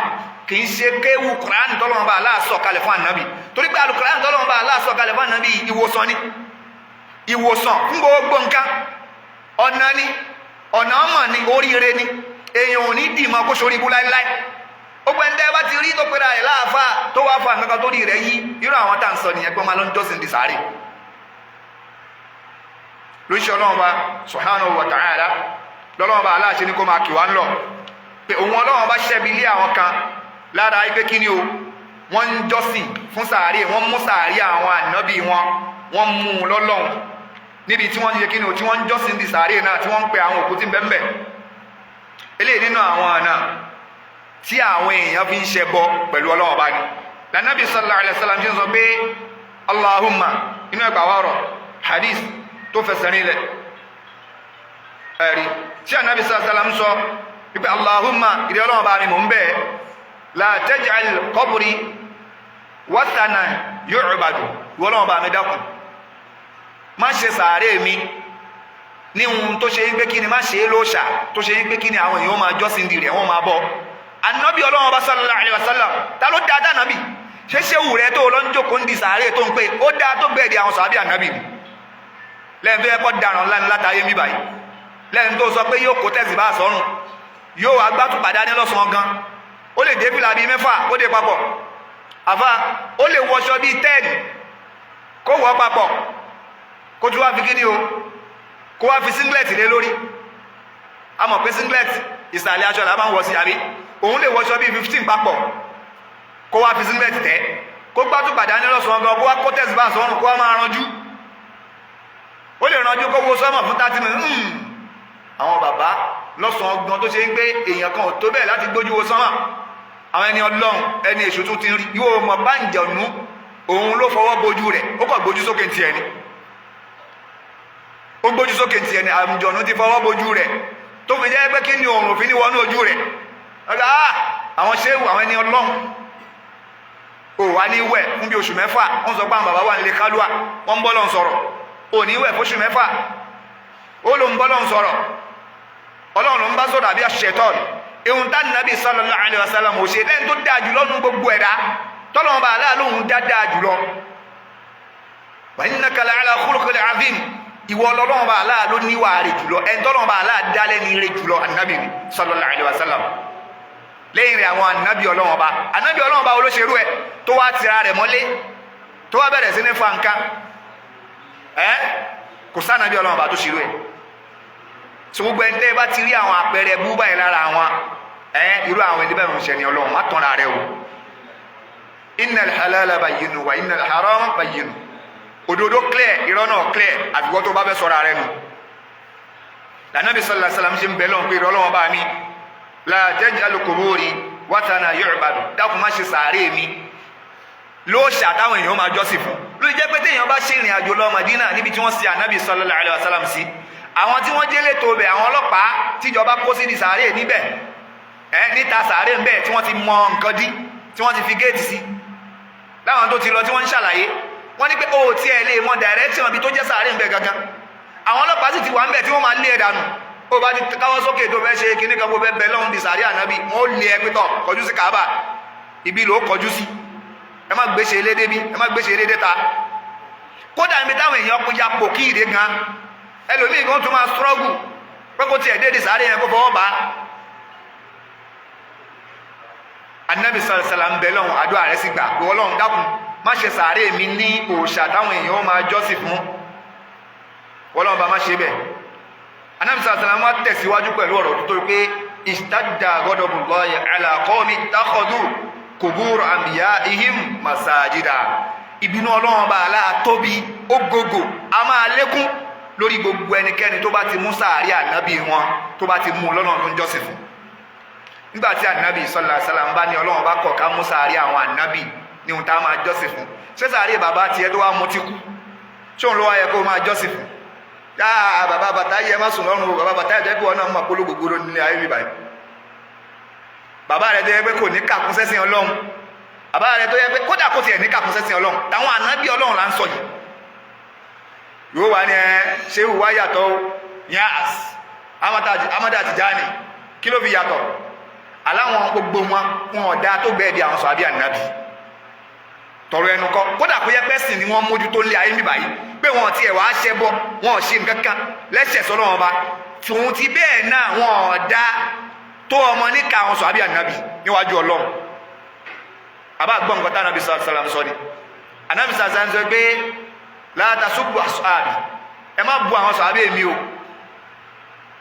kì í ṣe kéwú Kùránì tọ́lọ́run bá Allah sọ̀ kalẹ̀ fún ànábì. Torí pé alùkùránì tọ́lọ́run bá Allah sọ̀ kalẹ̀ fún ànábì, ìwòsàn ni, ìwòsàn fún gbogbo nǹkan. Ọ̀nà ni, ọ̀nà ọmọ ni, oríire ni. Èèyàn ò ní dìmọ̀ kó sórí ibú láíláí. Ó gbẹ́ ń tẹ́ bá ti rí tó pera ẹ̀ láàfáà tó wá fa nǹkan kan tó rí rẹ̀ yí, irú àwọn tá à ń sọ nìyẹn pé wọ́n máa lọ ń jọ́sìn di sàárè. Lóṣìṣẹ́ Ọlọ́run bá subhanahu wa ta'ala, lọ́lọ́run bá aláàṣẹ ní kó máa kì wá ń lọ pé òun Ọlọ́run bá ṣẹ́bi ilé àwọn kan lára pé kí ni o, wọ́n ń jọ́sìn fún sàárè, wọ́n mú sàárè àwọn ànábì wọn, wọ́n mú un lọ́lọ́run níbi tí wọ́n ń ṣe kí ni o, tí wọ́n ń jọ́sìn di sàárè náà, tí wọ́n ń pe àwọn òkú tí ń bẹ ń bẹ̀. Eléyìí nínú àwọn ọ̀nà tí àwọn èèyàn fi ń ṣẹbọ pẹ̀lú Ọlọ́run bá ní. Lànàbí sallallahu alaihi wasallam ṣe ń sọ pé Allahumma, inú ẹgbàá wọ̀rọ̀ hadith tó fẹsẹ̀ rinlẹ̀, ẹ̀rí tí ànábì sallallahu alaihi wasallam sọ wípé Allahumma, ìdí Ọlọ́run bá mi, mò ń bẹ̀, la taj'al qabri wathana yu'badu. Ìwọ Ọlọ́run bá mi, dákun, má ṣe sàárè mi ní ohun tó ṣe pé kí ni, má ṣe é lóòṣà tó ṣe pé kí ni, àwọn èèyàn máa jọ́sìn di rẹ̀, wọ́n máa bọ́. Ànábì Ọlọ́run ọba sallallahu alaihi wasallam, ta ló dáa dánábì? Ṣé ṣéwù rẹ tó lọ ń jókòó ń di sàárè tó ń pè ó dáa tó gbẹ̀dẹ̀ àwọn sàábì ànábì ni? Lẹ́yìn tó yẹ kó daràn ńlá ńlá táyé mi báyìí, lẹ́yìn tó sọ pé yóò kó tẹ̀sí bá sọ́run, yóò wá gbátùpàdá ní lọ́sàn-án gan, ó lè dé fìlà bíi 6 kó dé papọ̀, àfa ó lè wọṣọ bíi 10 kó wọ́ papọ̀, kó tún wá fi kíni o, kó wá fi singlet lé lórí. A mọ̀ pé singlet, ìsàlẹ̀ aṣọ là máa ń wọ̀ sí, àbí? Òun lè wọṣọ bíi 15 papọ̀, kó wá fi singlet tẹ́, kó gbátùpàdá ní lọ́sàn-án gan, kó wá kó tẹ̀sí bá sọ́run, kó wá máa ranjú. Ó lè ranjú kó wo sọ́mọ̀ fún 30 minutes. Àwọn bàbá lọ́sàn-án gan tó ṣe ń pé èèyàn kan ò tó bẹ́ẹ̀ láti gbójú wo sánmà, àwọn ẹni Ọlọ́run, ẹni èṣù tún ti rí yóò mọ̀ bá ń jẹ̀nu. Òun ló fọwọ́ bojú rẹ̀, ó kàn gbójú sókè ti ẹni, ó gbójú sókè ti ẹni. Àjọ̀nú ti fọwọ́ bojú rẹ̀ tó fi jẹ́ pé kí ni òòrùn fi ní wọnú ojú rẹ̀. Ọ̀gá àwọn ṣéwù, àwọn ẹni Ọlọ́run ò wá ní wẹ̀ fún bí oṣù 6. Wọ́n sọ pé àwọn bàbá wà nílé kálúà, wọ́n ń bọ́ lọ́n sọ̀rọ̀. Ò ní wẹ̀ fóṣù 6, ó ló ń bọ́ lọ́n sọ̀rọ̀. Ọlọ́run ló ń bá sọ̀rọ̀ àbí àṣetọ́n? Ihun tá nàbì sallallahu alaihi wasallam ò ṣe lẹ́yìn tó dáa jùlọ nínú gbogbo ẹ̀dá tọ́lọ́run bá aláà lóhun dá dáa jùlọ. Wa innaka la'ala khuluqin azim. Ìwọ ọlọ́run bá aláà ló níwà rẹ̀ jùlọ, ẹni tọ́lọ́run bá aláà dá lẹ́ni rẹ̀ jùlọ, ànábì sallallahu alaihi wasallam. Lẹ́yìn rẹ̀ àwọn ànábì Ọlọ́run ọba, ànábì Ọlọ́run ọba olóṣèlú ẹ̀ tó wá tira rẹ̀ mọ́lé, tó wá bẹ̀rẹ̀ sí ní fa nǹkan ẹ́, kò sànábì Ọlọ́run ọba tó ṣerú ẹ̀. So gbogbo ẹni tẹ́ ẹ bá ti rí àwọn àpẹẹrẹ bú báyìí lára àwọn ẹ, irú àwọn ẹni bẹ́ẹ̀ ń ṣe ni Ọlọ́run, má tọ́ra rẹ o. Innal halala bayyinu wa innal harama bayyinu. Òdodo clear, irọ́ náà clear, àfikọ́ tó bá fẹ́ sọ̀rọ̀ rẹ nù. Lànàbí sallallahu alaihi wasallam ṣe ń bẹ lọ́n pé ìrọ̀lọ́wọ́n bá mi, la taj'al quburi wathana yu'badu, dákun, má ṣe sàárè mi ló ṣàtàwọn èèyàn máa jọ́sìn fún. Ló jẹ́ pé téèyàn bá ṣe ìrìn àjò lọ Madina, níbi tí wọ́n ṣe ànábì sallallahu alaihi wasallam sí, àwọn tí wọ́n jẹ́lé tó bẹ̀, àwọn ọlọ́pàá tíjọba kó sí ní sàárè níbẹ̀, ẹ níta sàárè ńbẹ̀ tí wọ́n ti mọ nǹkan dí, tí wọ́n ti fi géètì sí, láwọn tó ti lọ tí wọ́n ń ṣàlàyé, wọ́n ní pé ó tiẹ̀ lè mọ direction ibi tó jẹ́ sàárè ńbẹ̀ gangan. Àwọn ọlọ́pàá sì ti wà ń bẹ̀ tí wọ́n máa lé ẹ dànù. Ó bá ti káwọ́ sókè tó fẹ́ ṣe kíní kan, kó fẹ́ bẹ lọ́hùn di sàárì ànábì, wọ́n ó lé ẹ pẹ́tọ̀ kọjú sí Kaaba, ibi ló kọjú sí. Ẹ má gbéṣe elédé bí, ẹ má gbéṣe elédé ta. Kódà níbi táwọn èèyàn kún ya pò kí ìdè gan, ẹlòmíì kan tún máa struggle pé kó tiẹ̀ dédé sàárì yẹn kó fọwọ́ bá. Anabi sallallahu alaihi wasallam ń bẹ lọ́hùn, àdúrà rẹ̀ sì gbà pé Ọlọ́run dákun má ṣe sàárè mi ní òòṣà táwọn èèyàn ó máa jọ́sìn fún. Ọlọ́run bá má ṣe bẹ́ẹ̀. Anabi sallallahu alaihi wasallam wá tẹ̀síwájú pẹ̀lú ọ̀rọ̀ tó tó pé ishtadda ghadabullahi ala qawmi ittakhadhu qubur anbiya'ihim masajida. Ìbínú Ọlọ́run bá aláàtóbi ó gògò, a máa lékún lórí gbogbo ẹnikẹ́ni tó bá ti mú sàárè ànábì wọn, tó bá ti mú lọ́nà tó ń jọ́sìn fún. Nígbà tí ànábì sallallahu alaihi wasallam bá ní Ọlọ́run bá kọ̀ ká mú sàárè àwọn ànábì ní ohun tá a máa jọ́sìn fún, ṣé sàárè bàbá tiẹ̀ tó wá mutí kú, ṣé òun ló wá yẹ kó máa jọ́sìn fún? Yáà bàbá bàtà yẹ má sùn lọ́rùn o, bàbá bàtà yẹ jẹ́ kí wọn náà mọ̀ polówó gbogbo nílé ayé mi báyìí. Bàbá rẹ tó yẹ pé kò ní kàkún sẹ́sìn Ọlọ́run, bàbá rẹ tó yẹ pé kódà kò tiẹ̀ ní kàkún sẹ́sìn Ọlọ́run, táwọn ànábì Ọlọ́run là ń sọ yìí. Yóò wá ní ẹ ṣé wà yàtọ̀ o, yas Amada Tijani kí ló fi yàtọ̀? Aláwọn gbogbo wọn wọn ọ̀dà tó bẹ́ẹ̀ di àwọn sọ̀hábí ànábì tọrọ ẹnu kọ. Kódà kó yẹ pé sìn ni wọ́n mójútó lé ayé mi báyìí, pé wọn tiẹ̀ wàá ṣẹ bọ, wọn ò ṣe nǹkan kan lẹ́sẹ̀ sọ́lọ́ wọn bá tòun ti bẹ́ẹ̀ náà, wọn ọ̀dà tó ọmọ níka àwọn sọ̀hábí ànábì níwájú Ọlọ́run. Àbá gbọ́ nǹkan tá ànábì sàlám sọ ni. Ànábì sàlám sọ pé la tasubbu ashabi, ẹ má bu àwọn sọ̀hábí mi o,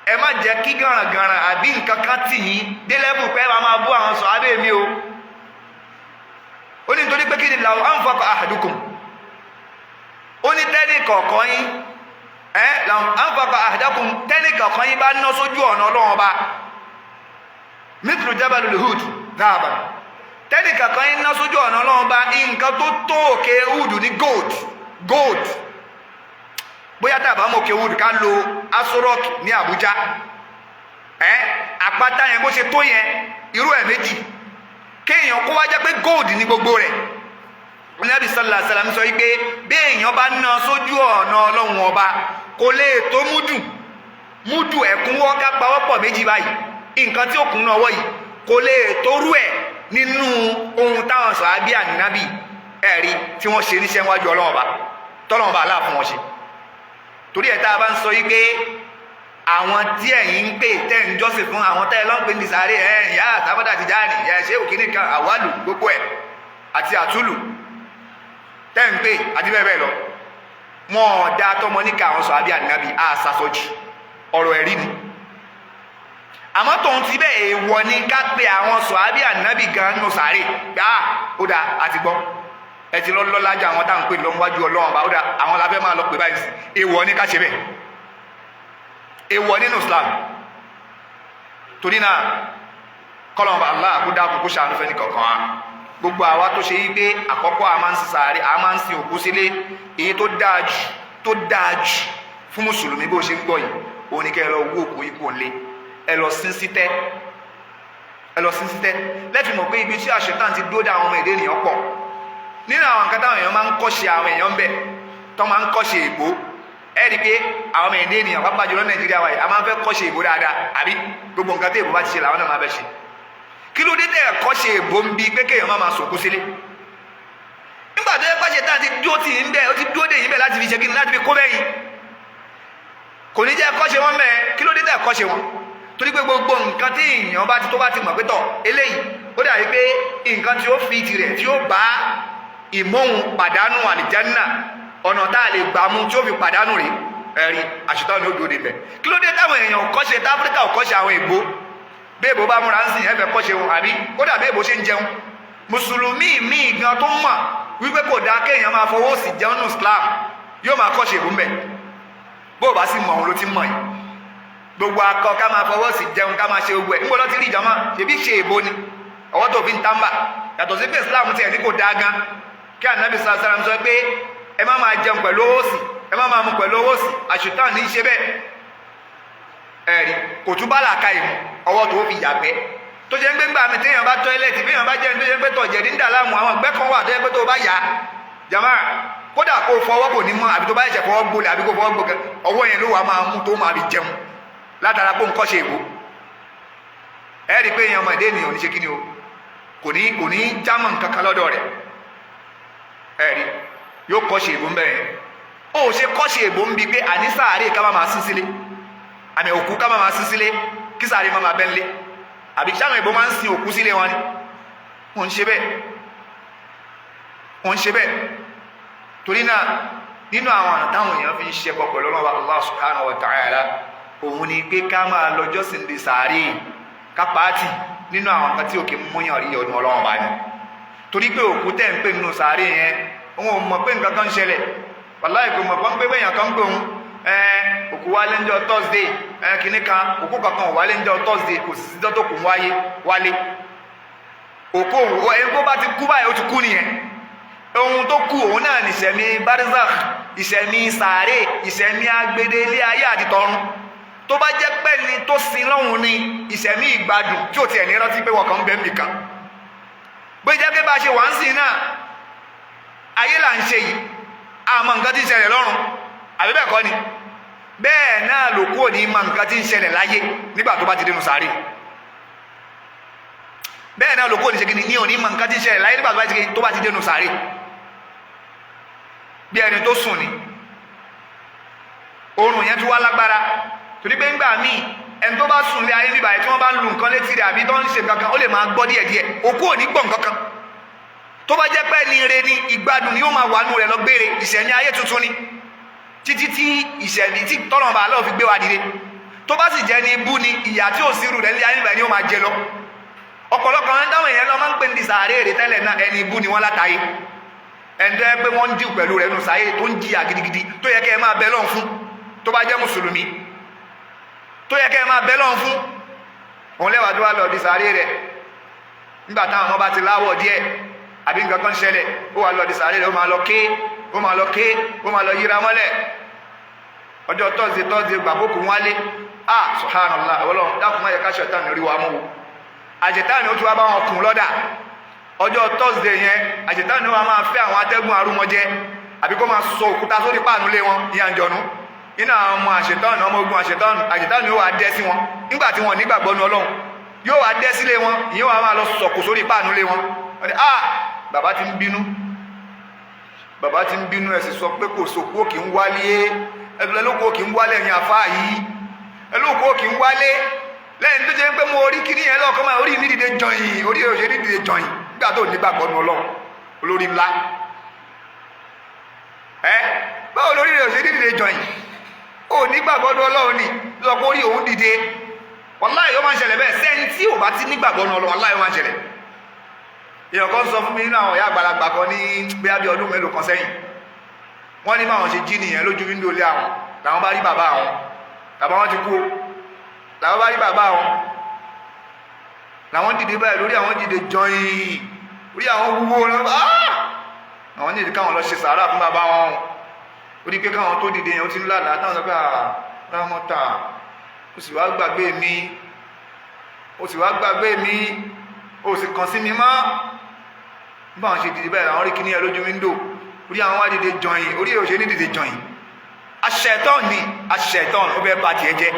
ẹ má jẹ́ kí gànràngànrà àbí nǹkan kan tì yín délẹ́bù pé ẹ máa bú àwọn sọ̀hábí mi o. Ó ní nítorí pé kí ni law anfaqa ahadukum, ó ní tẹ́nì kọ̀ọ̀kan yín ẹ law anfaqa ahadukum, tẹ́nì kọ̀ọ̀kan yín bá ná sójú ọ̀nà Ọlọ́run ọba mithlu jabalul Uhud dhahaban, tẹ́nì kọ̀ọ̀kan yín ná sójú ọ̀nà Ọlọ́run ọba nǹkan tó tó òkè Uhud ní gold, gold bóyá tá a bá mọ̀ òkè Uhud, ká lo Aso Rock ní Àbújá, ẹ àpáta yẹn bó ṣe tó yẹn, irú ẹ̀ méjì kéèyàn kó wá jẹ́ pé gold ní gbogbo rẹ̀. Nabi sallallahu alaihi wasallam sọ wípé bí èèyàn bá ná sójú ọ̀nà Ọlọ́run ọba, kò lè tó múdù, múdù ẹ̀kúnwọ́ ká pawọ́pọ̀ méjì báyìí, nǹkan tí ó kún náà wọ̀ yìí, kò lè torú ẹ̀ nínú ohun táwọn sàábí ànábì ẹ̀rí tí wọ́n ṣe níṣẹ́ wájú Ọlọ́run ọba, tọ́lọ́run ọba aláàfin wọn ṣe. Torí ẹ̀ tá a bá ń sọ yìí pé àwọn tí ẹ̀yin ń pè tẹ́ ń jọ́sìn fún, àwọn tẹ́ ẹ lọ́n pè ní sáré ẹ̀ ìyá àtàbọ̀dà Tìjànì, ẹ̀ ṣé òkìní kan àwálù gbogbo ẹ̀ àti àtúlù tẹ́ ń pè àti bẹ́ẹ̀ bẹ́ẹ̀ lọ, wọn ò dá tọmọ níka àwọn sàábí ànábì àṣàṣọjù ọ̀rọ̀ ẹ̀rí ni. Àmọ́ tòun ti bẹ́ẹ̀, èèwọ̀ ni ká pe àwọn sàábí ànábì gan nù sáré gbà. Ó dáa, àti gbọ́ ẹ ti lọ lọ́lájà àwọn táwọn pè lọ́wájú Ọlọ́run bá, ó dáa, àwọn la fẹ́ máa lọ pè báyìí sí. Èèwọ̀ ni ká ṣe bẹ́ẹ̀, èèwọ̀ nínú Islam. Torí náà, kọ́lọ́mọba Allah kó dákun kó ṣàánú fẹ́ ní kọ̀ọ̀kan wa. Gbogbo àwa tó ṣe yí pé àkọ́kọ́ a máa ń sin sàárè, a máa ń sin òkú sílé, èyí tó dáa jù, tó dáa jù fún mùsùlùmí bó ṣe ń gbọ́ yìí, òun ni kẹ́ ẹ lọ wú òkú yìí kò lé, ẹ lọ sin sí tẹ́, ẹ lọ sin sí tẹ́. Lẹ́fì mọ̀ pé ibi tí àṣetán ti dúró dé àwọn ọmọ èdè ènìyàn pọ̀ nínú àwọn nǹkan táwọn èèyàn máa ń kọ́ṣe, àwọn èèyàn ń bẹ̀ tó máa ń kọ́ṣe èbó. Ẹ rí i pé àwọn ọmọ èdè ènìyàn, pápá jùlọ Nàìjíríà wa yìí, a máa ń fẹ́ kọ́ṣe èbó dáadáa, àbí? Gbogbo nǹkan tí èbó bá ti ṣe làwọn náà máa fẹ́ ṣe. Kí ló dé tẹ̀ kọ́ṣe èbó ń bi pé kéèyàn má máa sòkú sílé, nígbà tó yẹ pàṣẹ tá a ti dúró tì í ń bẹ, ó ti dúró dè yín bẹ láti fi ṣe kí ni, láti fi kó bẹ́yìn, kò ní jẹ́ kọ́ṣe wọn mẹ́ẹ̀. Kí ló dé tẹ̀ kọ́ṣe wọn? Torí pé gbogbo nǹkan tí èèyàn bá ti tó bá ti mọ̀ pé tọ̀ eléyìí, ó dàbí pé nǹkan tí ó fi tirẹ̀ tí ó bá ìmọ̀hún pàdánù àlìjánà, ọ̀nà tá a lè gbà mú tí ó fi pàdánù rè, ẹ̀rí àṣetọ́ ni ó dúró de bẹ̀. Kí ló dé táwọn èèyàn kọ́ṣe tá Áfíríkà ò kọ́ṣe àwọn ègbó? Béèbó bá múra ń sìn, ẹ̀fẹ̀ kọ́ṣe wọn, àbí? Kódà béèbó ṣe ń jẹun, mùsùlùmí míì gan tó mọ̀ wípé kò dáa kéèyàn máa fọwọ́ sí jẹun nù Islam, yóò máa kọ́ṣe ìbú mbẹ̀. Bó o bá sì mọ̀, òun ló ti mọ̀ yìí. Gbogbo akọ ká máa fọwọ́ sí jẹun, ká máa ṣe gbogbo ẹ̀, ńgbọ́ lọ́ti rí ìjọba ṣebí ṣe èbó ni ọwọ́ tó fi ń tàǹbà. Yàtọ̀ sí pé Islam tiẹ̀ ní kò dáa gan kí Ànábì sàlám sọ pé ẹ má máa jẹun pẹ̀lú owó sí, ẹ má máa mu pẹ̀lú owó sí, àṣetán ní í ṣe bẹ́ẹ̀. Ẹ̀rí kò tún bá làákà ìmú ọwọ́ tó fi yàgbẹ́ tó jẹ́ ń gbé ńgbà mi téèyàn bá tọ́ílẹ̀tì, béèyàn bá jẹun tó jẹ́ ń pé tọ̀ jẹ̀dí ń dà láàmú, àwọn ìgbẹ́ kan wà tó jẹ́ pé tó bá yà á jama Kódà kó fọwọ́ kò ní mọ́, àbí tó bá ṣẹ̀ṣẹ̀ fọwọ́ gbolẹ̀, àbí kó fọwọ́ gbogbo ọwọ́ yẹn ló wà máa mú tó máa fi jẹun látara pé nǹkan ṣe èbó. Ẹ rí i pé èèyàn ọmọdé ènìyàn ò ní ṣe kí ni o, kò ní jámọ́ nǹkan kan lọ́dọ̀ rẹ̀. Ẹ rí, yóò kọ́ ṣe èbó ń bẹ̀rẹ̀. Ó ṣe kọ́ ṣe èbó ń bi pé àní sàárè ká má máa sín sílé, àmì òkú ká má máa sín sílé, kí sàárè má máa bẹ́ ńlé. Àbí sáwọn èbó máa ń sin òkú sílé wọn ni? Wọ́n ń ṣe bẹ́ẹ̀, wọ́n ń ṣe bẹ́ẹ̀. Torí náà, nínú àwọn ọ̀nà táwọn èèyàn fi ń ṣe pọ̀ pẹ̀lú Ọlọ́run Allah subhanahu wa ta'ala, òun ni pé ká máa lọ jọ́sìn di sàárè, ká pàátì. Nínú àwọn nǹkan tí òkè múyàn rí ọdún Ọlọ́run bá ní, torí pé òkú tẹ̀ ń pè nínú sàárè yẹn, òun ò mọ̀ pé nǹkan kan ń ṣẹlẹ̀. Wàláì, kò mọ̀ pé èèyàn kan ń pè òun. Òkú wálé ń jọ Thursday kìíní kan. Òkú kankan ò wálé ń jọ Thursday, kò sì síjọ́ tó kù wáyé wálé. Òkú òun, ẹni tó bá ti kú báyìí, ó ti kú nìyẹn. Ohun tó kù òun náà ní ìṣẹ̀mí barzakh, ìṣẹ̀mí sàárè, ìṣẹ̀mí agbede ilé ayé àti tọ̀run. Tó bá jẹ́ pé ni tó sin lọ́hùn ni ìṣẹ̀mí ìgbádùn tí ò tiẹ̀ ní rántí pé wọ́n kàn ń bẹ́ nìkan. Bó jẹ́ pé bá a ṣe wà ń sìn náà, ayé là ń ṣe yìí, àmọ́ nǹkan tí ń ṣẹlẹ̀ lọ́run, àbí bẹ́ẹ̀ kọ́ ni? Bẹ́ẹ̀ náà ló kúrò ní mọ nǹkan tí ń ṣẹlẹ̀ láyé nígbà tó bá ti dénú sàárè. Bẹ́ẹ̀ náà ló kúrò ní ṣe kíni ní òní mọ nǹkan tí ń ṣẹlẹ̀ láyé nígbà tó bá ti dénú sàárè. Bí ẹni tó sùn ni, oorun yẹn tún wá lágbára, torí pé ńgbà míì, ẹni tó bá sùn lé ayé bíbáyìí, tí wọ́n bá ń lu nǹkan létí rẹ̀ àbí tó ń ṣe nǹkan kan, ó lè máa gbọ́ díẹ̀díẹ̀. Òkú ò ní gbọ́ nǹkan kan. Tó bá jẹ́ pé ní ire ni, ìgbádùn ni yóò máa wà nù rẹ̀ lọ gbére, ìṣẹ̀mí ayé tuntun ni, títí tí ìṣẹ̀mí tí tọ́lọ́mọba aláwọ̀ fi gbé wa dìde. Tó bá sì jẹ́ ní ibú ni, ìyà tí ò sí rú rẹ̀ lé ayé nígbà ni ó máa jẹ lọ. Ọ̀pọ̀lọpọ̀ àwọn táwọn èèyàn lọ máa ń pè ní sàárè rè tẹ́lẹ̀ náà, ẹni ibú ni wọ́n látàyè. Ẹni tó yẹ pé wọ́n ń dìú pẹ̀lú rẹ̀ nù sàárè, tó ń jìyà gidigidi, tó yẹ kẹ́ ẹ máa bẹ lọ́n fún, tó bá jẹ́ mùsùlùmí, tó yẹ kẹ́ ẹ máa bẹ lọ́n fún òun, lẹ́wàá tó wá lọ di sàárè rẹ̀ nígbà táwọn ọmọ bá ti láwọ̀ díẹ̀ àbí nǹkan kan ṣẹlẹ̀, ó wà lọ di sàárè rẹ̀, ó máa lọ ké, ó máa lọ ké, ó máa lọ yíra mọ́lẹ̀. Ọjọ́ tọ́sídẹ̀ẹ́ tọ́sídẹ̀ẹ́ gbàgbókù wálé. Ah, subhanallah! Ọlọ́run dákun, má yẹ ká ṣọ̀tàn rí wa mú o. Àṣetánì ó tún wá bá wọn kùn lọ́dà. Ọjọ́ tọ́sídẹ̀ẹ́ yẹn, àṣetánì wa máa fẹ́ àwọn atẹ́gùn arúmọjẹ, àbí kó máa sọ òkúta sórí páànù lé wọn. Ìyànjọ̀nù iná àwọn ọmọ àṣetánì, ọmọ ogun àṣetánì, àṣetánì ó wà dẹ́ sí wọn nígbà tí wọn nígbàgbọ́ nu Ọlọ́run, yóò wá dẹ́ sílé wọn, ìyẹn wà máa lọ sọ̀kò sórí páànù lé wọn. Wọ́n ní, "Ah, bàbá ti ń bínú, bàbá ti ń bínú. Ẹ̀ sì sọ pé kò sókú òkè ń wálé, ẹlòkú òkè ń wálé. Ẹ̀yìn àfáà yìí, ẹlòkú òkè ń wálé." Lẹ́yìn tó jẹ́ pé mo orí kíní yẹn lọ́kọ́ máa orí mi dìde jọyìn, orí òṣèré dìde jọyìn nígbà tó nígbàgbọ́ nu Ọlọ́run olórí ńlá. Ẹ báwo lórí rẹ̀ òṣèré dìde jọyìn? Ó nígbàgbọ́ nu Ọlọ́run ni lọ pé orí òun dìde. Wàláhì, ó máa ń ṣẹlẹ̀ bẹ́ẹ̀ sẹ́ni tí ò bá ti nígbàgbọ́ nu Ọlọ́run. Wàláhì, ó máa ń ṣẹlẹ̀. Èèyàn kan sọ fún mi nínú àwọn ìyá àgbàlagbà kan ní bóyá bí ọdún mélòó kan sẹ́yìn. Wọ́n ní báwọn ṣe jí nìyẹn, lójú window ilé àwọn làwọn bá rí bàbá àwọn. Bàbá wọn ti kú o. Làwọn bá rí bàbá àwọn, làwọn dìde báyìí, lórí àwọn dìde jọyìn, orí àwọn wúwo. Àwọn nídìí káwọn lọ ṣe sàárà fún bàbá wọn. Ó ní pé káwọn tó dìde yẹn, ó ti ń lálàá táwọn sọ pé, "Rámọ́tà, ó sì wá gbàgbé mi, ó sì wá gbàgbé mi, ó sì kàn sí mi mọ́." Báwọn ṣe dìde báyìí, làwọn rí kíní ẹ lójú window, orí àwọn wá dìde jọyìn. Orí ò ṣe ní dìde jọyìn? Aṣẹ̀tọ́n ni, aṣẹ̀tọ́n ó fẹ́ bà tiẹ̀ jẹ́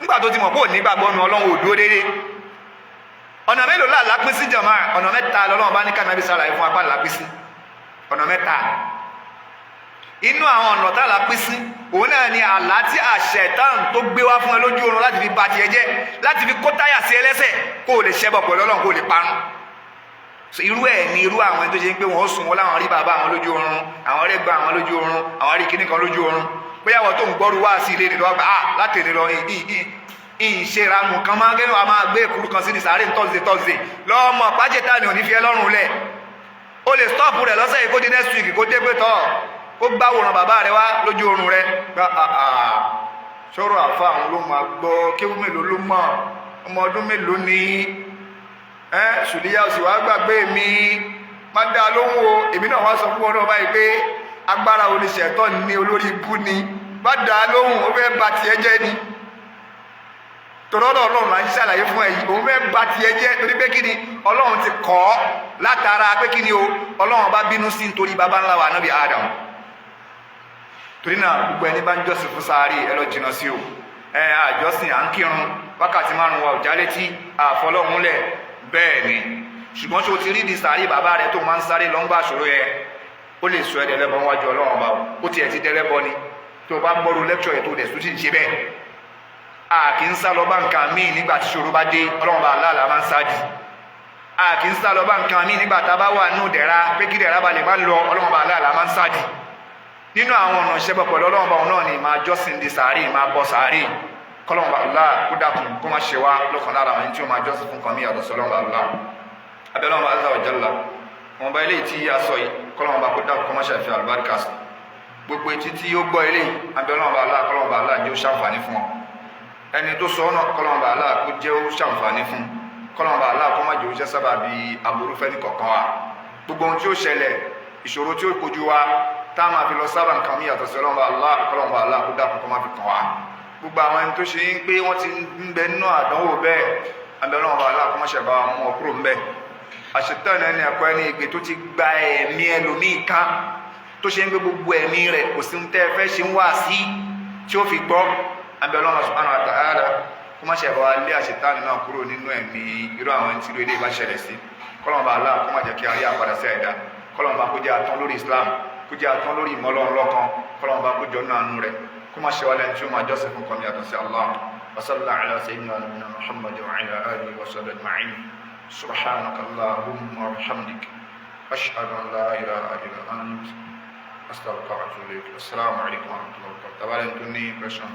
nígbà tó ti mọ̀ pé ò ní gbàgbọ́ nu Ọlọ́run, ò dúró déédéé. Ọ̀nà mélòó là lápín sí, jàmá? Ọ̀nà mẹ́ta lọ́lọ́run bá ní kànábí sára fún apá lápín sí ọ̀nà mẹ́ta. Inú àwọn ọ̀nà tá lápín sí, òun náà ni àlá tí àṣẹ̀tàn tó gbé wá fún ẹ lójú oorun láti fi bà tiẹ̀ jẹ́, láti fi kó táyà sí ẹlẹ́sẹ̀, kó o lè ṣẹbọ pẹ̀lú Ọlọ́run, kó o lè parun. Irú ẹ̀ ni irú àwọn ẹni tó ṣe ń pé wọ́n sùn, wọn láwọn rí bàbá àwọn lójú oorun, àwọn rí gba àwọn lójú oorun, àwọn rí kíní kan lójú oorun. Bóyá wọ́n tó ń gbọ́rú wá sí ilé nìlú wá gbà á láti èdè lọ, ìṣèrànù kan máa kẹ́nu wa máa gbé èkúrú kan sí ní sàárè tọ́sídẹ̀ẹ́ tọ́sídẹ̀ẹ́ lọ́mọ pàjẹ́tà ni ò ní fi ẹ́ lọ́rùn lẹ̀. O lè stop rẹ̀ lọ́sẹ̀ yìí, kó di next week, kó dé pé tọ́ kó gbáwòrán bàbá rẹ wá lójú oorun rẹ. Gbá sọ̀rọ̀ àfa àwọn ló máa gbọ́. Kéwú mélòó ló mọ̀? Ọmọ ọdún mélòó ni ẹ? Sùlíyà, ó sì wá gbàgbé mi. Má dá lóhùn o. Èmi náà wá sọ fún wọn náà báyìí pé agbára oníṣẹ̀tọ́ ni, olórí ibú ni. Má dá lóhùn, ó fẹ́ ba tiẹ̀ jẹ́ ni. Tòrọ́dọ̀ Ọlọ́run là ń ṣàlàyé fún ẹ yìí. Òun fẹ́ ba tiẹ̀ jẹ́ torí pé kí ni? Ọlọ́run ti kọ́ ọ́ látara pé kí ni o? Ọlọ́run bá bínú sí nítorí baba ńlá wa Ànábì Adam. Torí náà, gbogbo ẹni bá ń jọ́sìn fún sáré, ẹ lọ jìnnà sí o. Ẹ àjọsìn, à ń kírun wákàtí 5 wa ò já létí àfọlọ́húnlẹ̀. Bẹ́ẹ̀ ni, ṣùgbọ́n ṣé o ti rí di sáré bàbá rẹ tó máa ń sáré lọ́ngbà ṣòro yẹ, ó lè sọ ẹ́ dẹlẹ́bọ wájú Ọlọ́run ọba o. Ó tiẹ̀ ti dẹlẹ́bọ ni tó o bá gbọ́rú lẹ́kṣọ̀ yẹn tó dẹ̀ tún ti ń ṣe bẹ́ẹ̀. A kì í sá lọ bá nǹkan míì nígbà tí ṣòro bá dé. Ọlọ́run bá aláàlá máa ń sáájì. A kì í sá lọ bá nǹkan míì nígbà tá a bá wà nínú dẹ̀ra pé kí dẹ̀ra ba lè má lọ. Ọlọ́run bá aláàlá máa ń sáájì. Nínú àwọn ọ̀nà ìṣẹ́bọ̀ pẹ̀lú Ọlọ́run bá wọn náà ni máa jọ́sìn di sàárè, máa bọ sàárè. Kọ́lọ́run bá Allah kó dákun kó má ṣe wá lọ́kàn lára àwọn tí ó máa jọ́sìn fún kan mí yàtọ̀ sí Ọlọ́run bá Allah. Abẹ́lọ́run bá azza wa jalla, wọn bá eléyìí tí a sọ yìí, kọ́lọ́run bá kó dákun kó má ṣe àfi àlùbáríkà sí gbogbo etí tí ó gbọ́ eléyìí. Abẹ́lọ́run bá Allah, kọ́lọ́run bá Allah jẹ́ ó ṣàǹfààní fún ọ. Ẹni tó sọ ọ́nà, kọ́lọ́run bá Allah kó jẹ́ ó ṣàǹfààní fún. Kọ́lọ́run bá Allah kó má jẹ́ ó jẹ́ sábàbí aburú fẹ́ni kọ̀ọ̀kan wa. Gbogbo ohun tí ó ṣẹlẹ̀, ìṣòro tí ó kojú wa, tá a máa fi lọ sábà nǹkan mi yàtọ̀ sí Ọlọ́run bá Allah, kọ́lọ́run bá Allah kó dákun kó má fi kàn wá. Gbogbo àwọn ẹni tó ṣe ń pé wọ́n ti ń bẹ nínú àdánwò bẹ́ẹ̀, abẹ́ Ọlọ́run bá Allah kó má ṣe bá wa mú ọ kúrò ńbẹ̀. Àṣetán ẹni ẹ̀kọ́ ẹni ìgbé tó ti gba ẹ̀mí ẹlòmíì kan, tó ṣe ń gbé gbogbo ẹ̀mí rẹ̀, kò sí ń tẹ́ fẹ́ ṣe ń wá sí tí ó fi gbọ́. Abẹ́ Ọlọ́run subhanahu wa ta'ala kó má ṣe bá wa lé àṣetán náà kúrò nínú ẹ̀mí irú àwọn ẹni tí irú eléyìí bá ṣẹlẹ̀ sí. Kọ́lọ́run bá Allah kó má jẹ́ kí a rí àpadà sí ẹ̀dá. Kọ́lọ́run bá kó jẹ́ atán lórí Islam, kó jẹ́ atán lórí ìmọ̀lọ́run lọ́kan. Kọ́lọ́run bá kó jọ náà nù rẹ̀, kó má ṣe wá lẹ́ni tí ó máa jọ́sìn fún kọ́mi yàtọ̀ sí Allah. Wa sallallahu ala sayyidina nabiyina Muhammad wa ala alihi wa sahbihi ajma'in. Subhanaka allahumma wa bihamdik, ashhadu an la ilaha illa ant, astaghfiruka wa atubu ilayk. Assalamu alaykum wa rahmatullahi wa barakatuh. Tabale tó ní question.